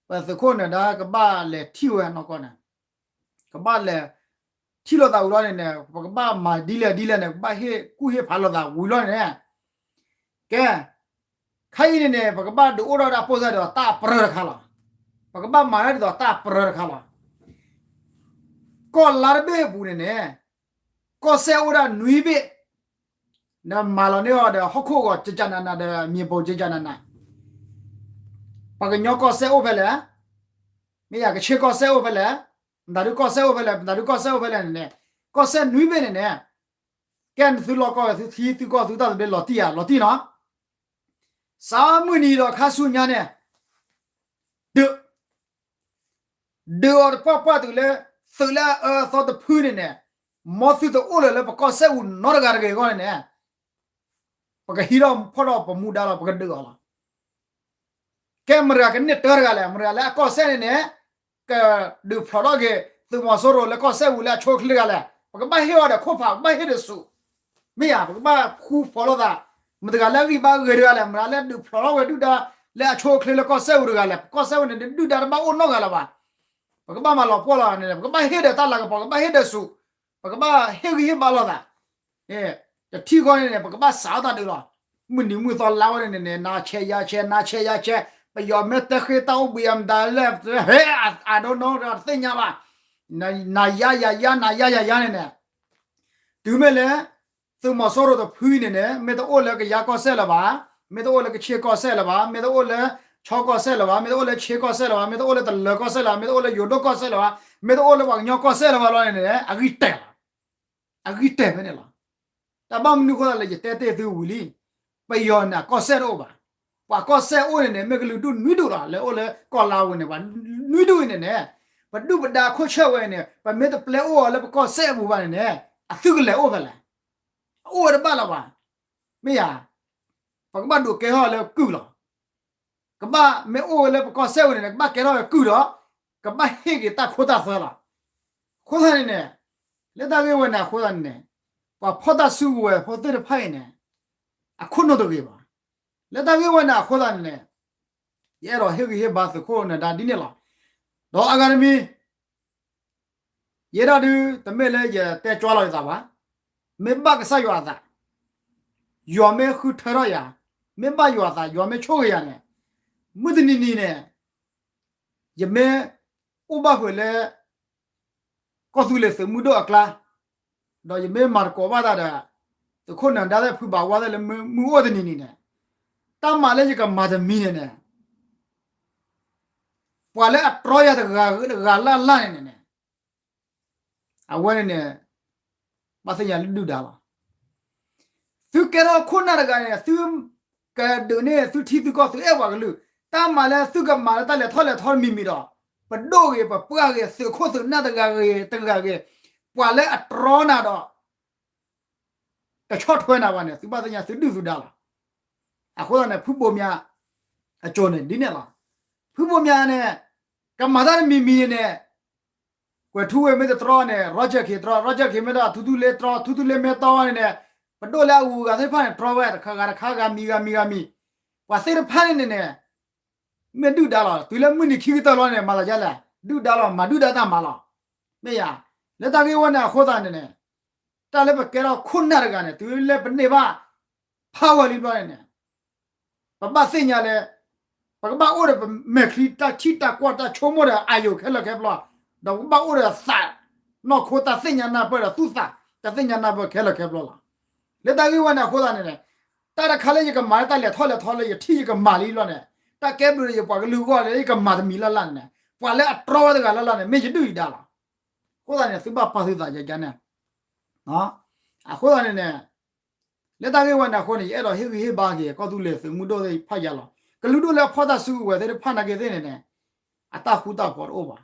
ပသုးခိၣ်နၢၤဒါကဘၣ်လဲၤထံၣ်ဝဲနီၢ်ကီၢ်န့ၣ်, ကဘၣ်လဲၤထံၣ်လိာ်သးဝံၤလီၤန့ၣ်န့ၣ် ပကဘၣ်မၤဒ်လဲၣ်ဒ်လဲၣ်န့ၣ် ကဘၣ်ဟ့ၣ်ကူၣ်ဟ့ၣ်ဖးလိာ်သးဝံၤလီၤန့ၣ်, ကဲ ခဲအံၤန့ၣ်န့ၣ် ပကဘၣ်ဒုးအိၣ်ထီၣ်ဒၣ်ပိၢ်စၢ်ဒ်သိးတၢ်ပြၢတခါလီၤ. ပကဘၣ်မၤဒၣ်ဒ်သိးတၢ်ပြၢတခါလီၤ. ကီၢ်လါတဘ့ၣ်အပူၤန့ၣ်န့ၣ် ကီၢ်စဲၣ်အိၣ်ဒၣ်နွံဘ့ၣ်, နမၤလီၤန့ၢ်အီၤဒီးဟီၣ်ခိၣ်ဂီၤကကနးနးဒီး မြေပုံကကနးနး, ပှၤကညီကီၢ်စဲၣ်အိၣ်ဖဲလဲၣ်, မ့ၢ်ယၤ ကဆ့ကီၢ်စဲၣ်အိၣ်ဖဲလဲၣ်, မတၤဒုကီၢ်စဲၣ်အိၣ်ဖဲလဲၣ်, မတၤဒုကီၢ်စဲၣ်အိၣ်ဖဲလဲၣ်န့ၣ်န့ၣ်, ကီၢ်စဲၣ်နွံဘ့ၣ်န့ၣ်န့ၣ်, ကဲနသုလီၢ်ကီၢ်ဝဲသုထံသုကီၢ်သုတၢ်သဘျ့လီၤတံၢ်ဧါ, လီၤတံၢ်နီၤ စးမုၢ်နံၤဒီးခါဆူညါန့ၣ်, ဒုး, ဒုးအီၤတပှၢ်ပှၢ်တုၤလၢ သုးလၢအအၢအသီတဖုန့ၣ်န့ၣ်, မ်သုတအိၣ်လၢၤလၢပကီၢ်စဲၣ်ပူၤနီတဂၤတဂ့ၤအဂီၢ်န့ၣ်န့ၣ်, ပကဟံးထီၣ်ဖီၣ်ထီၣ်ပမူဒါလီၤ, ပကဒုးအီၤလီၤ. ကဲမတၤတဂၤကန့ၢ်တၢတဂၤလဲၣ်, မတၤတဂၤလၢအကီၢ်စဲၣ်န့ၣ်န့ၣ်, ကဒုးဖျိးထီၣ်က့ၤ သုးမီၤစိရိၤလၢကီၢ်စဲၣ်ပူၤလၢအဆိအချ့တဂၤလဲၣ်, ပကဘၣ်ဟ့ၣ်အီၤဒီးခိၣ်ဖး ပကဘၣ်ဟ့ၣ်ဒီးဆူၣ်, မ့ၢ်ဧါ, ပကဘၣ်ဃူဖိးလိာ်သး, မတၤတဂၤလၢအဂံၢ်ဘါဂ့ၤတဂၤလဲၣ်, မတၤလၢဒုးဖျိးထီၣ်ဝဲဒုၣ်ဒါလၢအဆိအချ့လၢကီၢ်စဲၣ်ပူၤတဂၤလဲၣ်, ပကီၢ်စဲၣ်ပူၤန့ၣ် ဒုၣ်ဒါတဘၣ်အိၣ်နီတဂၤလၢၤဘၣ်. ပကဘၣ်မၤလီၤပှီၢ်လီၤန့ၣ်, ပကဘၣ်ဟ့ၣ်ဒီးတၢ်လၤကပီၤ, ပကဘၣ်ဟ့ၣ်ဒီးဆူၣ်, ပကဘၣ်ဟ့ၣ်ဂံၢ်ဟ့ၣ်ဘါလိာ်သး တထံၣ်ဃီန့ၣ်န့ၣ် ပကဘၣ်စးထီၣ်တၢ်ဒုးလီၤ. မုၢ်နံၤမုၢ်သီလါဝဲန့ၣ်န့ၣ် နၤဆဲးယၤဆဲး နၤဆဲးယၤဆဲး, ပယီၤမ့ၢ်တဲဃ့တၢ်အိၣ်ဘှံးအမတၤလဲၣ်, ဟဲ I don't know တသ့ၣ်ညါဘၣ်, နၤယါယၤယါ နၤယါယၤယါန့ၣ်န့ၣ်, တုၤမ့ၢ်လၢ သုးမီၤစိရိၤတဖုအံၤန့ၣ်န့ၣ် မ့ၢ်တအိၣ်လၢကယါကီၢ်စဲၣ်လၢၤဘၣ်, မ့ၢ်တအိၣ်လၢကဆ့ကီၢ်စဲၣ်လၢၤဘၣ်, မ့ၢ်တအိၣ်လၢခၠ့ကီၢ်စဲၣ်လၢၤဘၣ်, မ့ၢ်တအိၣ်လၢခၠ့ကီၢ်စဲၣ်လၢၤဘၣ်, မ့ၢ်တအိၣ်လၢတလၢၤကီၢ်စဲၣ်လၢၤဘၣ်, မ့ၢ်တအိၣ်လၢယိၤဒိၣ်ကီၢ်စဲၣ်လၢၤဘၣ်, မ့ၢ်တအိၣ်လၢပှၤကညီကီၢ်စဲၣ်လၢၤဘၣ်လီၤန့ၣ်န့ၣ် အဂံၢ်တဲာ်လီၤ. အဂံၢ်တဲာ်ဖဲန့ၣ်လီၤ. တၢ်ဘၣ်မနုၤအဃိသတးလဲၣ် ယတဲတ့ၢ်သုဝံၤလံ, ပယီၤန့ၣ်အကီၢ်စဲၣ်တအိၣ်ဘၣ်. ပှၤကီၢ်စဲၣ်အိၣ်န့ၣ်န့ၣ် မ့ၢ်ကလုာ်ဒူၣ်နွံဒူၣ်လီၤ, လၢအိၣ်လၢကီၢ်လါဝဲန့ၣ် ပှၤနွံဒူၣ်အံၤန့ၣ်န့ၣ်, ပဒုၣ်ပဒါခိၣ်ဆၢၣ်ဝဲအံၤန့ၣ် ပမ့ၢ်တပျဲအိၣ်အီၤလၢပကီၢ်စဲၣ်အပူၤဘၣ်န့ၣ်န့ၣ် အသုကလဲၤအိၣ်ဖဲလဲၣ်. အအိၣ်ဝဲတဘၣ်လၢၤဘၣ်. မ့ၢ်ယၤ, ပကဘၣ်ဒိးကဲထီၣ်လၢကုၢ်လီၤ. ကဘၣ်မ့ၢ်အိၣ်ဝဲလၢပကီၢ်စဲၣ်ဝဲန့ၣ် ကဘၣ်ကဲထီၣ်ဝဲကုၢ်ဒီး ကဘၣ်ဟ့ၣ်က့ၤတၢ်ခိတၢ်သွဲလီၤ. အဃိသတးန့ၣ်န့ၣ်, လၢတၢ်ဂ့ၢ်ဝဲန့ၣ်အဃိသတးန့ၣ်န့ၣ်, ပှၤဖီၣ်တၢ်စုကဝဲၤဖိသ့ၣ်တဖၣ်အံၤန့ၣ် အခိၣ်နူာ်တဂ့ၤဘၣ်. လၢတၢ်ဂ့ၢ်ဝဲန့ၣ်အဃိသတးန့ၣ်န့ၣ်, ယအဲၣ်ဒိးဟ့ၣ်ဂံၢ်ဟ့ၣ်ဘါသုးခိၣ်နၢၤဒါဒ်န့ၣ်လီၤ. ဒီးအဂၤတမံၤ ယဲဒၣ်ဒုး တမ့ၢ်လၢယတဲကၠွါလီၤယသးဘၣ်, မ့ၢ်ဘၣ်ကစၢ်ယွၤအသး, ယွၤမ့ၢ်ဃုထၢထီၣ်ယၤ, မ့ၢ်ဘၣ်ယွၤအသး ယွၤမ့ၢ်ဆိၣ်ဂ့ၤယၤန့ၣ်, မုၢ်တနံၤနံၤန့ၣ် ယမ့ၢ်အိၣ်ဘၣ်ဖဲလၢ ကီၢ်သူလ့ၤသုးမုၢ်ဒိၣ်အကျါ, ဒီးယမ့ၢ်မၤသကိးဘၣ်တၢ်ဒီး သုးခိၣ်နၢၤဒါသ့ၣ်ဖုဘၣ်ဝါသ့ၣ်လၢမုၢ်အိၣ်တနံၤနံၤန့ၣ်, တၢ်မၤလၢယကမၤတမံၤန့ၣ်န့ၣ် ပှၤလၢအတြီယၤတဂၤဂၤလၢ်လၢ်န့ၣ်န့ၣ်, အဝဲန့ၣ်န့ၣ် ဘၣ်သ့ၣ်ညါလၢဒုၣ်ဒါလီၤ. သုကဲထီၣ်ခိၣ်နၢ်တဂၤန့ၣ် သုကဒုးန့ၢ်သုထံသုကီၢ် သုအဲၣ်ပှၤကလုာ်, တၢ်မၤလၢသုကမၤလၢတၢ်လဲၤထီၣ်လဲၤထီတမံၤမံၤဒီး, ပဒိၣ်ဂ့ၤ ပပှၢ်ဂ့ၤ သုးခိၣ်သုးနၢ်တဂၤဂ့ၤတဂၤဂ့ၤ, ပှၤလၢအတြီနၤဒီး ကဆီၣ်ထွဲနၤဘၣ်န့ၣ် သုဘၣ်သ့ၣ်ညါသုဒုၣ်သုဒါလီၤ. အဃိသတးန့ၣ် ဖုဘိးမၠး အစိၤန့ၣ်ဒ်န့ၣ်လီၤ. ဖုဘိးမၠးန့ၣ် ကမၤတၢ်တမံၤမံၤန့ၣ်န့ၣ် ကွဲးထူဝ့မ့ၢ်တတြီန့ၣ် Roger က့ၤတြီ, Roger က့ၤမ့ၢ်တၢ်ထူသူလ့တြီ, ထူသူလ့မ့ၢ်တြီဝဲန့ၣ်န့ၣ် ပဒိၣ်လၢအဂုၤအဂၤသ့ၣ်တဖၣ်န့ၣ် တြီဝဲတခါဂၤတခါဂၤမံၤဂၤမံၤဂၤမံၤ, ပှၤသ့ၣ်တဖၣ်န့ၣ်န့ၣ်န့ၣ် မ့ၢ်ဒုၣ်ဒါလီၤ. တုၤလၢမုၢ်နံၤခံကတၢၢ်လီၤန့ၣ် မၤသးဒ်လဲၣ်, ဒုၣ်ဒါလီၤ, မၤဒုၣ်ဒါတၢ်မၤလီၤ. မ့ၢ်ယၤ, လၢတၢ်ဂ့ၢ်ဝဲန့ၣ်အဃိသတးန့ၣ်န့ၣ် တၢ်လၢပကဲထီၣ်ခိၣ်နၢ်တဂၤန့ၣ် တုၤလၢပန့ၢ်ဘၣ် power လံဘျီန့ၣ်န့ၣ် ပဘၣ်သ့ၣ်ညါလၢ ပကဘၣ်အိၣ်ဒီးပမဲာ်ချံတၢ်ထံၣ်တၢ်ကွၢ်တၢ်ဆိကမိၣ်ဒီးအယိာ်ခဲလၢာ်ခဲဆ့, ဒီးပကဘၣ်အိၣ်ဒီးသး နီၢ်ခိတၢ်သ့ၣ်ညါနၢ်ပၢၢ်ဒီးသူၣ်သး တၢ်သ့ၣ်ညါနၢ်ပၢၢ်ခဲလၢာ်ခဲဆ့လီၤ. လၢတၢ်ဂ့ၢ်ဝဲန့ၣ်အဃိသတးန့ၣ်န့ၣ် တၢ်တခါလၢယကမၤလၢတၢ်လဲၤထီၣ်လဲၤထီလၢယထံၣ်ယကမၤလံလီၤန့ၣ်, တၢ်ကဲဘျုးဒီးယပှၤကလုာ်အဂီၢ်လၢယကမၤတမံၤလၢ်လၢ်န့ၣ်န့ၣ်, ပှၤလၢအတြီဝဲတဂၤလၢ်လၢ်န့ၣ် မ့ၢ်ယဒုၣ်ယဒါလီၤ. အဃိသတးန့ၣ် သုဘၣ်ပာ်သုသးယၤန့ၣ်, အဃိသတးန့ၣ်န့ၣ် လၢတၢ်ဂ့ၢ်ဝဲန့ၣ်အဃိန့ၣ် ယအဲၣ်ဒိးဟ့ၣ်ဂံၢ်ဟ့ၣ်ဘါက့ၤ ကီၢ်သူလ့ၤသုးမုၢ်ဒိၣ်သ့ၣ်တဖၣ်ယါလီၤ. ကလုာ်ဒူၣ်လၢအဖီၣ်တၢ်စုကဝဲၤသ့ၣ်တဖၣ်နာ်က့သ့ၣ်န့ၣ်န့ၣ် အတၢ်ဃူတၢ်ဖိးတအိၣ်ဘၣ်.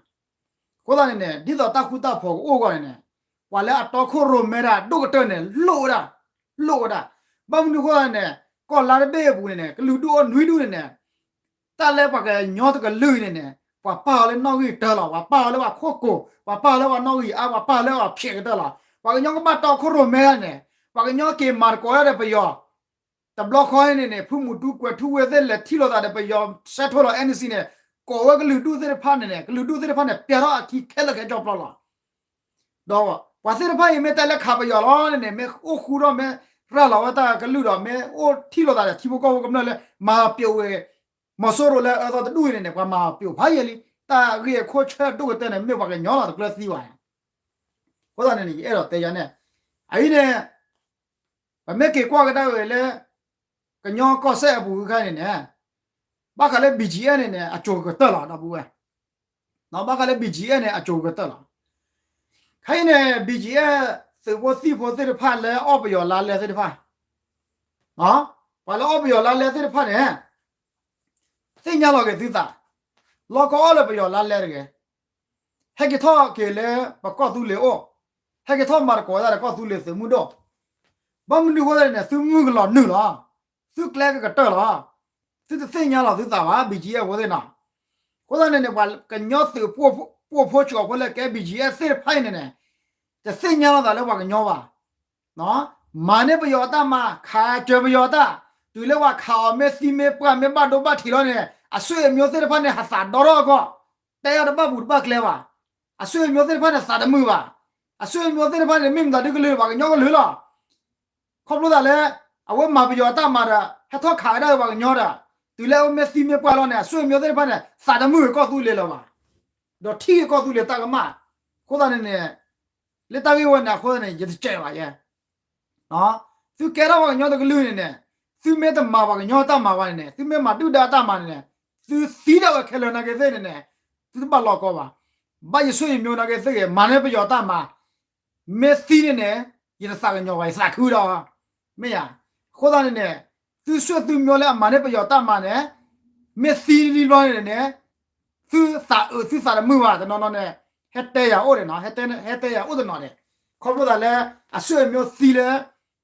အဃိသတးန့ၣ်န့ၣ် ဒ်သိးတၢ်ဃူတၢ်ဖိးကအိၣ်အဂီၢ်န့ၣ်န့ၣ် ပှၤလၢအတီခိၣ်ရိၣ်မဲတၢ်ဒိၣ်ကတၢၢ်န့ၣ် လိၣ်ဝဲဒၣ်, လိၣ်ဝဲဒၣ်. ဘၣ်မနုၤအဃိသတးန့ၣ်န့ၣ် ကီၢ်လါတဘ့ၣ်အပူၤန့ၣ်န့ၣ် ကလုာ်ဒူၣ်အိၣ်နွံဒူၣ်န့ၣ်န့ၣ် တၢ်လၢပှၤကညီတကလုာ်အံၤန့ၣ်န့ၣ် ပှၤပာ်အီၤလၢနီၣ်ဂံၢ်တၢလီၤ, ပှၤပာ်အီၤလၢပှၤခိၣ်ကိၤ, ပှၤပာ်အီၤလၢပှၤနီၣ်ဂံၢ်အါ, ပှၤပာ်အီၤလၢပှၤဖျဲးကတၢၢ်လီၤ. ပှၤကညီကဘၣ်တီခိၣ်ရိၣ်မဲန့ၣ်, ပှၤကညီက့ၤမၤသကိးတၢ်ဒီးပယီၤ တဘျီဃီန့ၣ်န့ၣ် ဖုမူတူကွဲၤထူဝ့ၢ်သ့ၣ်လဲၤထံၣ်လိာ်သးဒီးပယီၤ ဆဲးထိလိာ် NCA န့ၣ်, ကိးဝဲကလုာ်ဒူၣ်သ့ၣ်တဖၣ်န့ၣ်န့ၣ် ကလုာ်ဒူၣ်သ့ၣ်တဖၣ်န့ၣ် ပျဲထီၣ်အခံခဲလၢာ်ခဲဆ့ပျီလီၤ. ဒီးပှၤသ့ၣ်တဖၣ်အံၤမ့ၢ်တဲလၢခးပယီၤလီၤန့ၣ်န့ၣ် မ့ၢ်အိၣ်ဃူဒီးမ့ၢ်ရၤလီၤဝဲတၢ်ကလုၢ်ဒီး မ့ၢ်အိၣ်ထံၣ်လိာ်သးဒီးထံဖိကီၢ်ဖိကမျၢၢ်လၢ မၤပျိးဝဲ မီၤစိရိၤလၢအအၢသီတဒူၣ်အံၤန့ၣ်န့ၣ် ပှၤမၤပျိးဖးယံာ်လံ. တၢ်ဂ့ၢ်အခိၣ်ဆၢဒိၣ်ကတၢၢ်န့ၣ် မ့ၢ်ပှၤကညီလီၤ တကျၢၤသံဘၣ်. အဃိသတးန့ၣ်န့ၣ် ယအဲၣ်ဒိးတဲယၤန့ၣ်, အအံၤန့ၣ် ပမ့ၢ်က့ၤကွၢ်ကဒါဝဲလၢ ကညီကီၢ်စဲၣ်အပူၤခါန့ၣ်န့ၣ်, ဘၣ်ဃးလၢ BGF န့ၣ်န့ၣ် အစိၤကတၢၢ်လီၤ ဒီပုၢ်ဝဲၢ်, ဘၣ်ဃးလၢ BGF န့ၣ် အစိၤကတၢၢ်လီၤ. ခဲအံၤန့ၣ် BGF သုးဖိသံၣ်ဖိသ့ၣ်တဖၣ်လၢအီၣ်ပယီၤလါလဲသ့ၣ်တဖၣ်, ပှၤလၢအီၣ်ပယီၤလါလဲသ့ၣ်တဖၣ်န့ၣ် သ့ၣ်ညါလီၤက့ၤသုသး, လီၤကအီၣ်လၢပယီၤလါလဲတဂ့ၤ, ဟဲက့ၤထီၣ်က့ၤလၢပကီၢ်သူလ့ၤအိၣ်, ဟဲက့ၤထီၣ်မၤသကိးတၢ်ဒီးကီၢ်သူလ့ၤသုးမုၢ်ဒိၣ်, ဘၣ်မနုၤအဃိသတးန့ၣ်န့ၣ် သုမုၢ်ကလီၤနုာ်လီၤ, သုကျဲကကတၢၢ်လီၤ, သုတသ့ၣ်ညါလီၤသုသးဘၣ် BGF ဖိသ့ၣ်နီၤ. အဃိသတးန့ၣ်န့ၣ် ပှၤကညီသုးပိၢ်ဖိစှီၤဖိလၢကဲ BGF သ့ၣ်တဖၣ်အံၤန့ၣ်န့ၣ် တသ့ၣ်ညါလီၤသးလၢပှၤကညီဘၣ်. မၤန့ၢ်ပယီၤအတၢ်မၤ, ခးစၢၤပယီၤအတၢ်, တုၤလၢပှၤခးအီၤမ့ၢ်သံမ့ၢ်ပှၢ်မ့ၢ်ဘၣ်ဒိဘၣ်ထံးလီၤန့ၣ် အဆွေမျိုးသ့ၣ်တဖၣ်န့ၣ် ဟးသးဒီထီၣ်အဂီၢ်, တဲအီၤတဘၣ်ပူၤတဘၣ်ကျဲဘၣ်. အဆွေမျိုးသ့ၣ်တဖၣ်န့ၣ် သးတမုာ်ဘၣ်. အဆွေမျိုးသ့ၣ်တဖၣ်န့ၣ် မ့ၢ်မတၤဒုကလုာ် ပှၤကညီကလုာ်လီၤ. ခီဖျိသးလၢ အဝဲမၤပယီၤအတၢ်မၤဒီး ဟဲထီၣ်ခးဝဲဒၣ်ပှၤကညီဒီး တုၤလၢအဝဲမ့ၢ်သံမ့ၢ်ပှၢ်လီၤန့ၣ် အဆွေမျိုးသ့ၣ်တဖၣ်န့ၣ် သးတမုာ်ကီၢ်သူလ့ၤလၢၤဘၣ်, ဒီးထံၣ်ကီၢ်သူလ့ၤတၢ်ကမၣ်. အဃိသတးန့ၣ်န့ၣ် လၢတၢ်ဂ့ၢ်ဝဲန့ၣ်အဃိသတးန့ၣ် ယတစဲးဘၣ်ယဲ သုကဲထီၣ်ပှၤကညီတကလုာ်န့ၣ်န့ၣ် သုမ့ၢ်တမၤပှၤကညီတၢ်မၤဘၣ်န့ၣ်န့ၣ် သုမ့ၢ်မၤဒုၣ်ဒါတၢ်မၤန့ၣ်န့ၣ် သုသံဒၣ်ဝဲခဲလၢာ်နာ်က့သ့ၣ်န့ၣ်န့ၣ် သုတဘၣ်လီၤကီဘၣ်. ဘၣ်ယဆွေမျိုးနာ်က့သ့ၣ်ဂ့ၤ မၤန့ၢ်ပယီၤတၢ်မၤ မ့ၢ်သံန့ၣ်န့ၣ် ယတသးကညီၤဘၣ် ယသးခုဒီး မ့ၢ်ယၤ. အဃိသတးန့ၣ်န့ၣ် သုဆွေသုမျိုးလၢအမၤန့ၢ်ပယီၤတၢ်မၤန့ၣ် မ့ၢ်သံလံဘျီန့ၣ်န့ၣ် သုသးအုးသုသးတမုာ်ဘၣ် တနီၤနီၤန့ၣ် ဟဲတဲယၤအိၣ်ဒံးနီၤ ဟဲတဲယၤအိၣ်တနီၤဒံး. ခီဖျိသးလၢ အဆွေမျိုးသံလၢ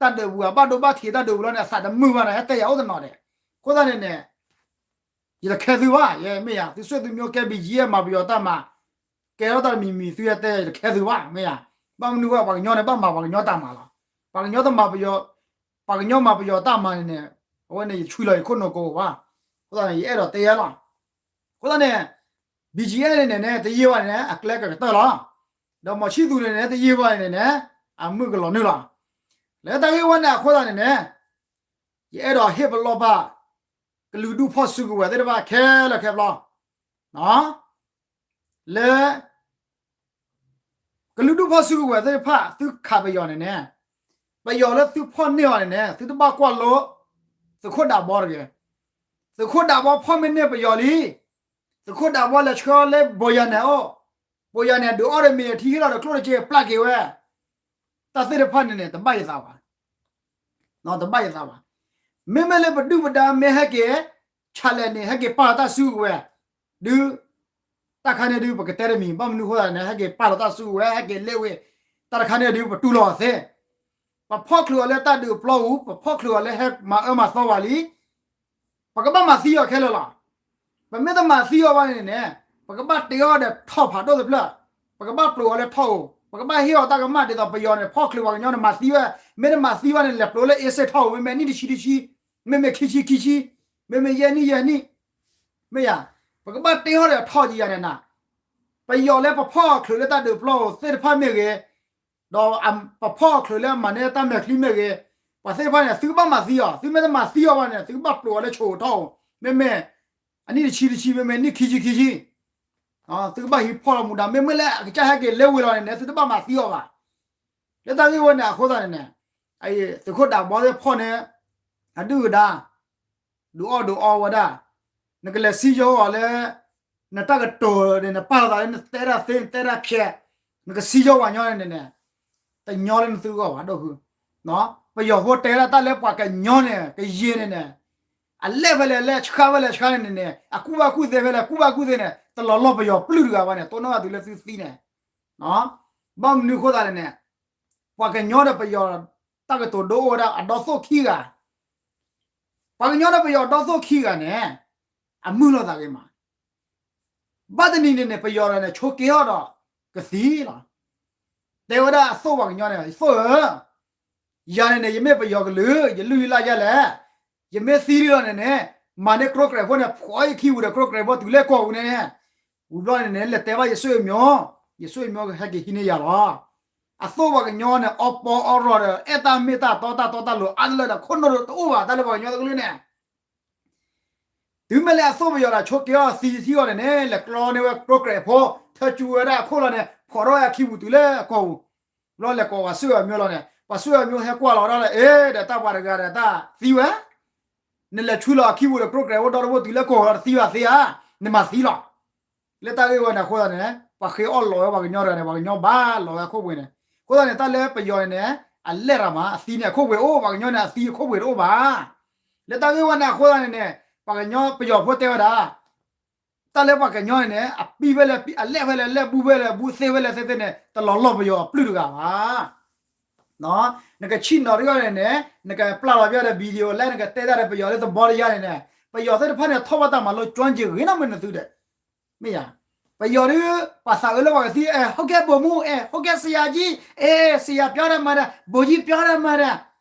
တၢ်ဒုးပူၤ အဘၣ်ဒိဘၣ်ထံးတၢ်ဒုးပူၤလီၤန့ၣ် အသးတမုာ်ဘၣ်န့ၣ် ဟဲတဲယၤအိၣ်တနီၤဒံး. အဃိသတးန့ၣ်န့ၣ် ယတခဲသုဘၣ် ယဲမ့ၢ်ယၤ သုဆွေသုမျိုးကဲ BGF မၤပယီၤတၢ်မၤ ကဲထီၣ်တၢ်တမံၤမံၤ သုဟဲတဲယၤ ယတခဲသုဘၣ် မ့ၢ်ယၤ. ဘၣ်မနုၤဃိ ပှၤကညီန့ၣ် ဘၣ်မၤပှၤကညီတၢ်မၤလီၤ. ပှၤကညီတမၤပယီၤ ပှၤကညီမၤပယီၤတၢ်မၤန့ၣ်န့ၣ် အဝဲန့ၣ်ယဆွံလီၤယခိၣ်နူာ်ကိးဘၣ်. အဃိသတးန့ၣ် ယအဲၣ်ဒိးတဲယၤလီၤ. အဃိသတးန့ၣ် BGF န့ၣ်န့ၣ် တယံာ်ဘၣ်န့ၣ်န့ၣ် အကျဲကကတၢၢ်လီၤ. ဒီးမီၤဆံသူးန့ၣ်န့ၣ် တယံာ်ဘၣ်န့ၣ်န့ၣ် အမုၢ်ကလီၤနုာ်လီၤ. လၢတၢ်ဂ့ၢ်ဝဲန့ၣ်အဃိသတးန့ၣ်န့ၣ် ယအဲၣ်ဒိးဟ့ၣ်ပလီၢ်ဘၣ် ကလုာ်ဒူၣ်ဖီၣ်စုကဝဲၤသ့ၣ်တဖၣ်ခဲလၢာ်ခဲဆ့ လၢ ကလုာ်ဒူၣ်ဖီၣ်စုကဝဲၤသ့ၣ်တဖၣ် သုခးပယီၤန့ၣ်န့ၣ် ပယီၤလၢသုဖီၣ်န့ၢ်အီၤန့ၣ်န့ၣ် သုတဘၣ်ကွၢ်လိ သုးခိၣ်ဒးဘီတဂ့ၤ. သုးခိၣ်ဒးဘီဖီၣ်မ့ၢ်န့ၢ်ပယီၤလံ သုးခိၣ်ဒးဘီလဲၤဆှၢလၢဘိယၤနဲၣ်အိၣ်, ဘိယၤနဲၣ်ဒုးအီၣ်ဒီးမ့ၤထံဟ့ၣ်လီၤဒီးကျိၣ်တက့ၢ်ပျၢ်က့ၤဝဲ, တၢ်သ့ၣ်တဖၣ်န့ၣ်န့ၣ် တဘၣ်ယသးဘၣ် တဘၣ်ယသးဘၣ်. မ့မ့ၢ်လၢပဒုၣ်ပဒါမ့ၢ်ဟဲက့ၤ ဆးလဲၣ်န့ၣ် ဟဲက့ၤပာ်လီၤတၢ်စုကဝဲၤ ဒုး တၢ်ခါန့ၣ်ဒုး ပကတဲတမံၤ ဘၣ်မနုၤအဃိသတးန့ၣ် ဟဲက့ၤပာ်လီၤတၢ်စုကဝဲၤ ဟဲက့ၤလဲၤဝဲ တၢ်တခါန့ၣ်ဒုး ပတူၢ်လိာ်အီၤသ့ ပဖီၣ်ချုးအီၤလၢတၢ်ဒုးပျီပူၤ ပဖီၣ်ချုးအီၤလၢဟဲမၤအၢမၤသီဝဲလံ ပကဘၣ်မၤသံအီၤခဲလၢာ်လီၤ. ပမ့ၢ်တမၤသံအီၤဘၣ်န့ၣ်န့ၣ် ပကဘၣ်တ့အီၤဒီးထီၣ်ဖးဒိၣ်တဖျၢၣ်, ပကဘၣ်ပျိးအီၤလၢထီၣ်ဧိၤ, ပကဘၣ်ဟ့ၣ်အီၤတၢ်ကမၣ်ဒ်သိးပယီၤန့ၣ် ဖီၣ်ချုးပှၤကညီန့ၣ် မၤသံဝဲ, မ့ၢ်တမၤသံဘၣ်န့ၣ် လဲၤပျိးလၢအ့စ့ၣ်ထီၣ်ဧိၤ, မ့မ့ၢ်နံၣ်တဆံတဆံ, မ့မ့ၢ်ခံဆံခံဆံ, မ့မ့ၢ်ယဲၢ်နံၣ်ယဲၢ်နံၣ်, မ့ၢ်ယၤ, ပကဘၣ်တ့အီၤဒီးထီၣ်ယၤန့ၣ်နၤ, ပယီၤလၢပဖီၣ်ချုးလၢတၢ်ဒုးပျီပူၤသ့ၣ်တဖၣ်မ့ၢ်ဂ့ၤ ဒီးပဖီၣ်ချုးလၢအမၤန့ၢ်တၢ်မဲာ်ချံမ့ၢ်ဂ့ၤ, ပှၤသ့ၣ်တဖၣ်န့ၣ် သုကဘၣ်မၤသံအီၤ, သုမ့ၢ်တမၤသံအီၤဘၣ်န့ၣ် သုကဘၣ်ပျိးအီၤလၢဆိးထီၣ်ဧိၤ, မ့မ့ၢ် အနံၣ်တဆံတဆံ မ့မ့ၢ်နံၣ်ခံဆံခံဆံ, သုကဘၣ်ဟံးဖီၣ်လီၤမူဒါ, မ့မ့ၢ်လၢအကစၢ်ဟဲက့ၤလဲၤဝဲလီၤန့ၣ်န့ၣ် သုတဘၣ်မၤသံအီၤဘၣ်. လၢတၢ်ဂ့ၢ်ဝဲန့ၣ်အဃိသတးန့ၣ်န့ၣ်, သုးခိၣ်ဒးဘီသ့ၣ်ဖီၣ်န့ၣ် အဒုၣ်အဒါ ဒုးအီၣ်ဒုးအီဝဲဒၣ်, နကလဲၤစံယိၤအီၤလၢ နတၢ်ကတိၤန့ၣ် နပာ်လီၤသးလၢနတဲဒၣ်သ့ နတဲဒၣ်ဖျဲး, နကစံယိၤပှၤကညီန့ၣ်န့ၣ်, တညီလၢနသုဂီၢ်ဘၣ်ဒိၣ်ဃုာ်, ပယီၤဖိတဲဒၣ်တၢ်လၢပှၤကညီန့ၣ် ကယံာ်န့ၣ်န့ၣ်, အလဲၢ်ဖဲလဲၣ်လဲၢ် ဆှါဖဲလဲၣ်ဆှါန့ၣ်န့ၣ်, အကူၣ်ဘၣ်ကူၣ်သ့ဖဲလဲၣ်ကူၣ်ဘၣ်ကူၣ်သ့န့ၣ် တလီၤလီၢ်ပယီၤပျုၢ်တဂၤဘၣ်န့ၣ် တိၢ်နီၣ်ဘၣ်သုလၢသုသံန့ၣ်, ဘၣ်မနုၤအဃိသတးန့ၣ်န့ၣ်, ပှၤကညီဒီးပယီၤ တၢ်ကတိၤဒိအိၣ်ဝဲဒၣ်အဒီသိၣ်ခံဂၤ, ပှၤကညီဒီးပယီၤအဒီသိၣ်ခံဂၤန့ၣ်, အမုာ်လိာ်သးဂ့ၤမး, ဘၣ်တနံၤန့ၣ်န့ၣ် ပယီၤဒီးန့ၣ် ဆိးက့အီၤဒီး ကသံလီၤ. တဲဝဲဒၣ်အသိၣ်ပှၤကညီန့ၣ် သိၣ်ဧၢ, ယၤန့ၣ်န့ၣ် ယမ့ၢ်ပယီၤကလုာ် ယလုၢ်ယလၢ်ယဲလဲၣ်, ယမ့ၢ်သံဒ်လီၤန့ၣ်န့ၣ် မၤန့ၢ်ကြိၣ်ကြဲးဖိန့ၣ် ဖှီၣ်ယခံပူၤဒီးကြိၣ်ကြဲးဖိတုၤလၢကီၢ်ပူၤန့ၣ်န့ၣ်, ဝံၤဘျီန့ၣ်န့ၣ် လဲၤတဲဘၣ်ယစိၣ်ယမိၢ်, ယစိၣ်ယမိၢ်ကဟဲက့ၤဟံးန့ၢ်ယၤလီၤ. အသိၣ်ပှၤကညီန့ၣ် အီပီအီရီၤဒီး အဲၣ်တၢ်မ့ၢ်တၢ်တီတၢ်တီတၢ်လိၤအါတလၢဒီး ခိၣ်နူာ်တအိၣ်ဘၣ် တၢ်လၢပှၤကညီတကလုာ်န့ၣ် တုၤမ့ၢ်လၢအသိၣ်ပယီၤဒီး ဆိးက့အီၤသံထံအီၤန့ၣ်န့ၣ် လဲၤကျီန့ၢ်ဝဲကြိၣ်ကြဲးဖိ ထၢကၠူဝဲဒၣ်အခိၣ်လီၤန့ၣ် ဖှီၣ်ထီၣ်ဝဲအခံပူၤတုၤလၢအကီၢ်ပူၤ, ဘျီလဲၤကိးပှၤစိၣ်အမျိုးလီၤန့ၣ် ပှၤစိၣ်အမျိုးဟဲကွၢ်လီၤဝဲဒၣ်လၢ အ့ ဒီးတၢ်ပှၤတဂၤဒီးတၢ်သံဝဲ, နလဲၤဆူလီၤအခံပူၤဒီးကြိၣ်ကြဲးဖိဒီတဘိတုၤလၢကီၢ်ပူၤဒီးတသံဘၣ်သ့ဧါ, နမၤသံလီၤ. လၢတၢ်ဂ့ၢ်ဝဲန့ၣ်အဃိသတးန့ၣ် ပှၤဃ့အီၣ်လီၤဝဲပှၤကညီတဂၤန့ၣ် ပှၤကညီဘၣ်လီၤဝဲအခိၣ်ပှ့ၤန့ၣ်, အဃိသတးန့ၣ် တၢ်လၢပယီၤန့ၣ်န့ၣ် အလဲၢ်တၢ်မး အသံန့ၣ်အခိၣ်ပှ့ၤအိၣ် ပှၤကညီန့ၣ် အသံအခိၣ်ပှ့ၤတအိၣ်ဘၣ်. လၢတၢ်ဂ့ၢ်ဝဲန့ၣ်အဃိသတးန့ၣ်န့ၣ် ပှၤကညီပယီၤဖိတဲဝဲဒၣ် တၢ်လၢပှၤကညီန့ၣ်န့ၣ် အပံၢ်ဖဲလဲၣ်ပံၢ် အလဲၢ်ဖဲလဲၣ်လဲၢ် ဘူၣ်ဖဲလဲၣ်ဘူၣ် သ့ဖဲလဲၣ်သ့သ့န့ၣ် တလီၤလီၢ်ပယီၤအပျုၢ်တဂၤဘၣ်. နကဆံၣ်နီၤတဂၤန့ၣ်န့ၣ် နကပျၢ်လီၤပျၢ်ဒီး video လဲၣ် နကတဲတၢ်ဒီးပယီၤလၢသဘီတယါန့ၣ်န့ၣ် ပယီၤသ့ၣ်တဖၣ်န့ၣ် ထီၣ်ဘၣ်တၢ်မၤလိ ကၠွၣ်ကၠ့ဂ့ၤနီတမံၤနသုဒီး မ့ၢ်ယါ, ပယီၤဒုး ပှၤသးအၢလၢပှၤကသံ အဲ ဟုတ်ကဲ့ဗိုလ်မှူး အဲ ဟုတ်ကဲ့ဆရာကြီး အဲ ဆရာပြောတတ်ပါတယ် ဗိုလ်ကြီးပြောတတ်ပါတယ်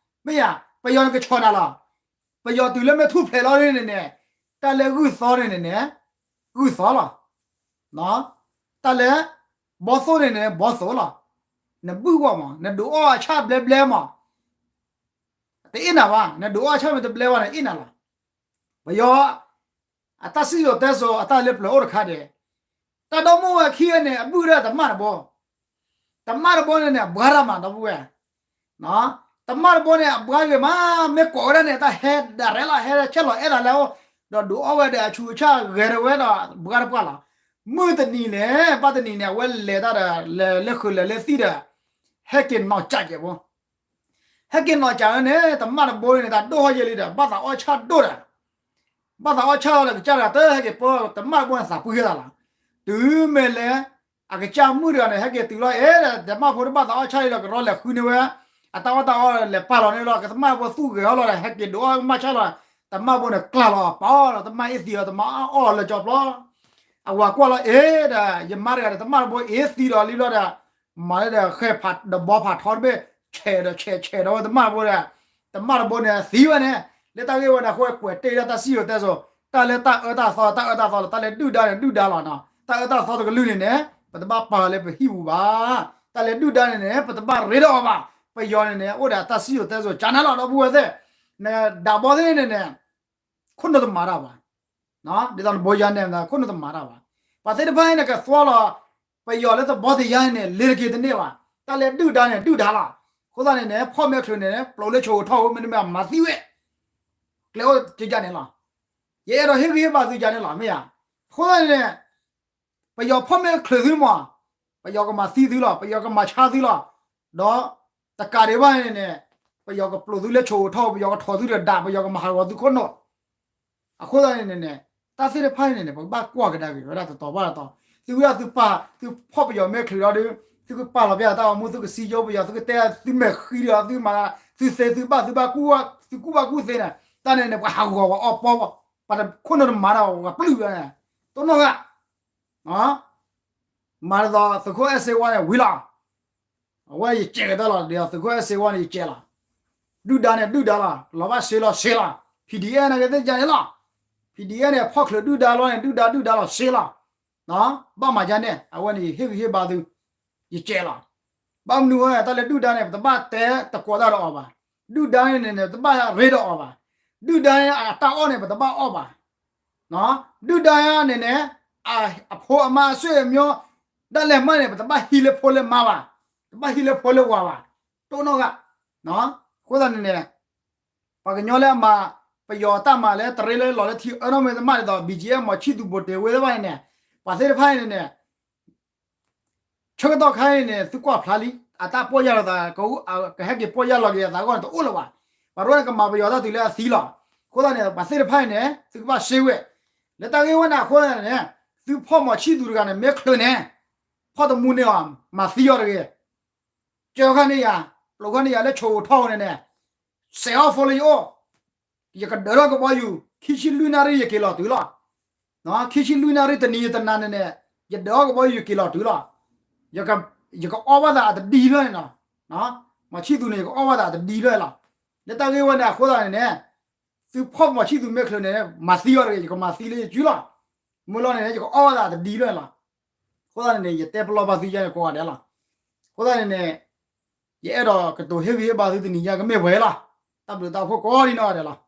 မ့ၢ်ယါ, ပယီၤန့ၣ်ကဆီၣ်နၤလီၤ. ပယီၤတုၤလၢမ့ၢ်ထူၣ်ဖျဲးလီၤန့ၣ်န့ၣ် တၢ်လၢဂုၢ်သီန့ၣ်န့ၣ်န့ၣ် ဂုၢ်သီလီၤ. တၢ်လၢ ဘီသိၣ်န့ၣ်န့ၣ် ဘီသိၣ်လီၤ. နဘုၣ်ဝဲမး နဒုးအီၣ်အဆၣ်ဘျဲဘျဲမး တအ့ၣ်နၤဘၣ်, နဒုးအီၣ်အဆၣ်မ့ၢ်တဘျဲဘၣ်န့ၣ် အ့ၣ်နၤလီၤ. ပယီၤ အတၢ်စံၣ်စိၤတဲစိၤ အတၢ်လၢပျၢၤအိၣ်တခါဒဲး, တၢ်ဒီမိၢ်ဝဲခံဂၤန့ၣ် အဘုၣ်ဒၣ်တမၣ်တဘီ, တမၣ်တဘီန့ၣ်န့ၣ် အဘှါတၢ်မး ဒီပုၢ်ဝဲၢ်, တမၣ်တဘီန့ၣ် အဘှါဂ့ၤမး မ့ၢ်ကိးဝဲဒၣ်န့ၣ် တၢ်ဟဲဒၣ်ရဲလီၤ ဟဲဆဲးလီၤအဲၣ်ဒၣ်လဲၣ်အိၣ်, ဒီးဒုးအီၣ်ဝဲဒီးအဆူးအဆၣ်ဂဲၤဒၣ်ဝဲဒီး ဘှါတပှၢ်လီၤ. မုၢ်တနံၤန့ၣ် ဘၣ်တနံၤန့ၣ် အဝဲလဲၤတၢ်ဒီး လဲၤလၢဃုာ်လဲၤလၢသံၣ်ဒီး ဟဲက့ၤနီၢ်ကၠးကဲးဖိ ဟဲက့ၤနီၢ်ကၠးဝဲန့ၣ် တမၣ်တဘိန့ၣ် တၢ်ဒိၣ်ဟီၣ်ယဲလံဒီး ဘၣ်သးအီၣ်ဆၣ်ဒိၣ်ဒီး ဘၣ်သးအီၣ်ဆၣ်လီၤဒီး ကစၢ်တဂၤတဟဲက့ၤပၢ တမၣ်တဘိန့ၣ်သးပှံၤသးလီၤ. တုၤမ့ၢ်လၢ အကစၢ်မုၣ်တဂၤန့ၣ် ဟဲက့ၤတုၤလီၤ အဲၣ်ဒီး တမၣ်ဖိတဘၣ်သးအီၣ်ဆၣ်လံဒီး ကရီလဲၤဃုန့ၢ်ဝဲ အတၢ်အီၣ်တၢ်အီလဲၤပာ်လီၤန့ၣ်လီၤ. ကတမၣ်ဖိသူၣ်ဂဲၤဟီၣ်လီၤဒီး ဟဲက့ၤဒုးအီၣ်မၣ်ဆၣ်လီၤ. တမၣ်ဘိန့ၣ်ကျၢ်လီၤ ပာ်အီၣ်လီၤ တမၣ်အ့ၣ်သံအီၤ တမၣ်အီၣ်လၢကၠီပျီ အဝၤကွၢ်လီၤ အ့ၣ်ဒီး ယမါတဂၤဒီး တမၣ်တဘိအ့ၣ်သံဒီးလံလီၤဒီး မၤလၢဒီး ဃဲၤဒီးဘီဖးထီတဘ့ၣ် ဆဲးဒီးဆဲးဆဲးဒီးဝဲတမၣ်တဘိဒီး တမၣ်တဘိန့ၣ်သံဝဲန့ၣ် လၢတၢ်ဂ့ၢ်ဝဲန့ၣ်အဃိ ကွဲးတ့ၢ်ဒၣ်တၢ်စံၣ်စိၤတဲစိၤ တၢ်လၢတၢ်အၢတၢ်သီ တၢ်အၢတၢ်သီလီၤ တၢ်လၢဒုၣ်ဒါန့ၣ် ဒုၣ်ဒါလီၤနီၤ တၢ်အၢတၢ်သီတကလုာ်န့ၣ်န့ၣ် ပတဘၣ်ပာ်လၢပဟံၣ်ပူၤဘၣ် တၢ်လၢဒုၣ်ဒါန့ၣ်န့ၣ် ပတဘၣ်ရ့ဒီးအီၤဘၣ် ပယီၤန့ၣ်န့ၣ် အိၣ်ဒီးတၢ်စံၣ်စိၤတဲစိၤ ကၠးနၤလီၤ ဒီပုၢ်ဝဲၢ်သ့ၣ် နဒးဘီသ့ၣ်န့ၣ်န့ၣ် ခိၣ်နူာ်တမၤတၢ်ဘၣ် ဒ်သိးနဘိယါနဲၣ် ခိၣ်နူာ်တမၤတၢ်ဘၣ် ပှၤသ့ၣ်တဖၣ်န့ၣ် ကသွီလီၤ ပယီၤလၢသဘီတယါန့ၣ် လ့ၤတက့ၤတန့ၢ်ဘၣ် တၢ်လၢဒုၣ်ဒါန့ၣ် ဒုၣ်ဒါလီၤ အဃိသတးန့ၣ်န့ၣ် ဖီၣ်မ့ၢ်ချုးန့ၣ် ပျိးလၢဆိးကထီၣ်ဝဲ မ့တမ့ၢ်မၤသံဝဲ ကျဲအိၣ်ကကန့ၣ်လီၤ ယအဲၣ်ဒိးဟ့ၣ်ဂံၢ်ဟ့ၣ်ဘါသုကန့ၣ်လီၤ မ့ၢ်ဧါ အဃိသတးန့ၣ်န့ၣ် ပယီၤဖီၣ်မ့ၢ်ချုးသုမး ပယီၤကမၤသံသုလီၤ ပယီၤကမၤဆါသုလီၤ ဒီးတကးဒံးဘၣ်န့ၣ်န့ၣ် ပယီၤကပျိးသုလၢဆိးကထီၣ် ပယီၤကထီၣ်သုဒီးဒၣ် ပယီၤကမၤဟးဂီၤသုခိၣ်နူာ် အဃိသတးန့ၣ်န့ၣ် တၢ်သ့ၣ်တဖၣ်န့ၣ်န့ၣ် ပကဘၣ်ကွၢ်ကဒါက့ၤဝဲဒၣ်တတီၤဘၣ်တတီၤ သုဝဲဒၣ်သုပာ် သုဖီၣ်ပယီၤမ့ၢ်ချုးဒီး သုကပာ်လီၤပျၢ်တၢ်ဂီၤမူ သုကစံယိပယီၤ သုကတဲသုမဲာ်ဃံဒီး သုမၤ သုသ့သုဘၣ် သုဘၣ်ကူၣ် သုကူၣ်ဘၣ်ကူၣ်သ့န့ၣ် တၢ်န့ၣ်န့ၣ် ပှၤဟးဂီၤပှၤအီၣ်ပီ ပှၤခိၣ်နူာ်တမၤတၢ် ပှၤပျုၢ်ဝဲန့ၣ် တိၢ်နီၣ်ဂၤ မၤဒ်သိးသုးခိၣ်အဲၣ်စ့ဝါန့ၣ်ဝံၤလီၤ အဝဲယစဲးကတၢၢ်လီၤ ဒ်သိးသုးခိၣ်အဲၣ်စ့ဝါန့ၣ်ယစဲးလီၤ ဒုၣ်ဒါန့ၣ်ဒုၣ်ဒါလီၤ လီၤဘၣ်စ့လီၤစ့လီၤ PDF န့ၣ်ကသ့ၣ်ညါန့ၣ်လီၤ PDF န့ၣ် ဖီၣ်ချုးဒုၣ်ဒါလီၤန့ၣ် ဒုၣ်ဒါဒုၣ်ဒါလီၤစ့လီၤ ဘၣ်မၤဒ်န့ၣ် အဝဲန့ၣ်ယဟ့ၣ်ဂံၢ်ဟ့ၣ်ဘါသု ယစဲးလီၤ ဘၣ်မနုၤဝဲ တၢ်လၢဒုၣ်ဒါန့ၣ် ပတဘၣ်တဲတကိးတၢ်ဒီးအီၤဘၣ် ဒုၣ်ဒါန့ၣ်န့ၣ် ပတဘၣ်ရ့ဒီးအီၤဘၣ် ဒုၣ်ဒါန့ၣ် အတၢ်အီၣ်န့ၣ် ပတဘၣ်အီၣ်ဘၣ် ဒုၣ်ဒါန့ၣ်န့ၣ် အဖိအမါအဆွေမျိုး ဒၣ်လဲာ်မးန့ၣ် ပတဘၣ်ဟံးလၢဖိလၢမါဘၣ် တဘၣ်ဟံးလၢဖိလၢဝၤဘၣ် တိၢ်နီၣ်ဂၤ အဃိသတးန့ၣ်န့ၣ် ပှၤကညီလၢအမၤ ပယီၤတၢ်မၤလၢတရ့လၢလီၤလၢထံအၢနီၢ်မ့ၢ်တမၣ်ဒ်သိး ဘံၣ်ကၠံအဲၣ် မီၤဆံၣ်သူး ဘိးတ့ၢ်ဝ့သ့ၣ်တဖၣ်န့ၣ်န့ၣ် ပှၤသ့ၣ်တဖၣ်န့ၣ်န့ၣ် ဆၢကတီၢ်ခါအံၤန့ၣ် သုကွၢ်ဖျါလံ အတၢ်ပီၢ်ယၢ်လီၤသး ကဟဲက့ၤပီၢ်ယၢ်လီၤက့ၤအသးအဂီၢ်န့ၣ် တအိၣ်လၢၤဘၣ်. ပှၤတအိၣ်န့ၣ် ကမၤပယီၤတၢ်တုၤလၢအသံလီၤ. အဃိသတးန့ၣ် ပှၤသ့ၣ်တဖၣ်အံၤန့ၣ် သုကဘၣ်ရှင်းဝဲ လၢတၢ်ဂ့ၢ်ဝဲန့ၣ်အဃိသတးန့ၣ် သုဖီၣ်မီၤဆံၣ်သူးတဂၤန့ၣ် မ့ၢ်ချုးန့ၣ် ဖီၣ်တမူန့ၢ်အီၤ မၤသံအီၤတဂ့ၤ. ကၢဃာ်န့ၢ်ယၤ ပျိးဃာ်န့ၢ်ယၤလၢဆိးကထီၣ်န့ၣ်န့ၣ် စဲးအီၣ်ဖိလၢယအိၣ် ယကဒၢးထီၣ်ကဘီယူၤ ခံဆံလွံၢ်နၣ်ရံၣ် ယက့ၤလီၤတုၤလီၤ. ခံဆံလွံၢ်နၣ်ရံၣ်တနံၤယတနၤန့ၣ်န့ၣ်, ယဒၢးအီၣ်ကဘီယူၤယက့ၤလီၤတုၤလီၤ. ယကအီၣ်ဘၣ်သးအတဒံလၢန့ၣ်လီၤ. မီၤဆံၣ်သူၤန့ၣ် ယကအီၣ်ဘၣ်သးအတဒံလၢလီၤ. လၢတၢ်ဂ့ၢ်ဝဲန့ၣ်အဃိသတးန့ၣ်န့ၣ်, သုဖီၣ်မီၤဆံၣ်သူၤမဲာ်ချၢန့ၣ် မၤသံအီၤတဂ့ၤ, ယကမၤသံလၢယစုလီၤ. မ့ၢ်လီၤန့ၣ်န့ၣ် ယကအီၣ်ဘၣ်သးအတဒံလၢလီၤ. အဃိသတးန့ၣ်န့ၣ် ယတဲပလီၢ်ဘၣ်သုယါန့ၣ်ကိးဂၤဒဲးလီၤ. အဃိသတးန့ၣ်န့ၣ် ယအဲၣ်ဒိးကတိၤဟ့ၣ်ဂံၢ်ဟ့ၣ်ဘါသုတနံၤညါကမ့ၢ်ပှဲၤလီၤ. တၢ်ဘျုးတၢ်ဖှိၣ်ကိးဒံနီၢ်ဂၤဒဲးလီၤ.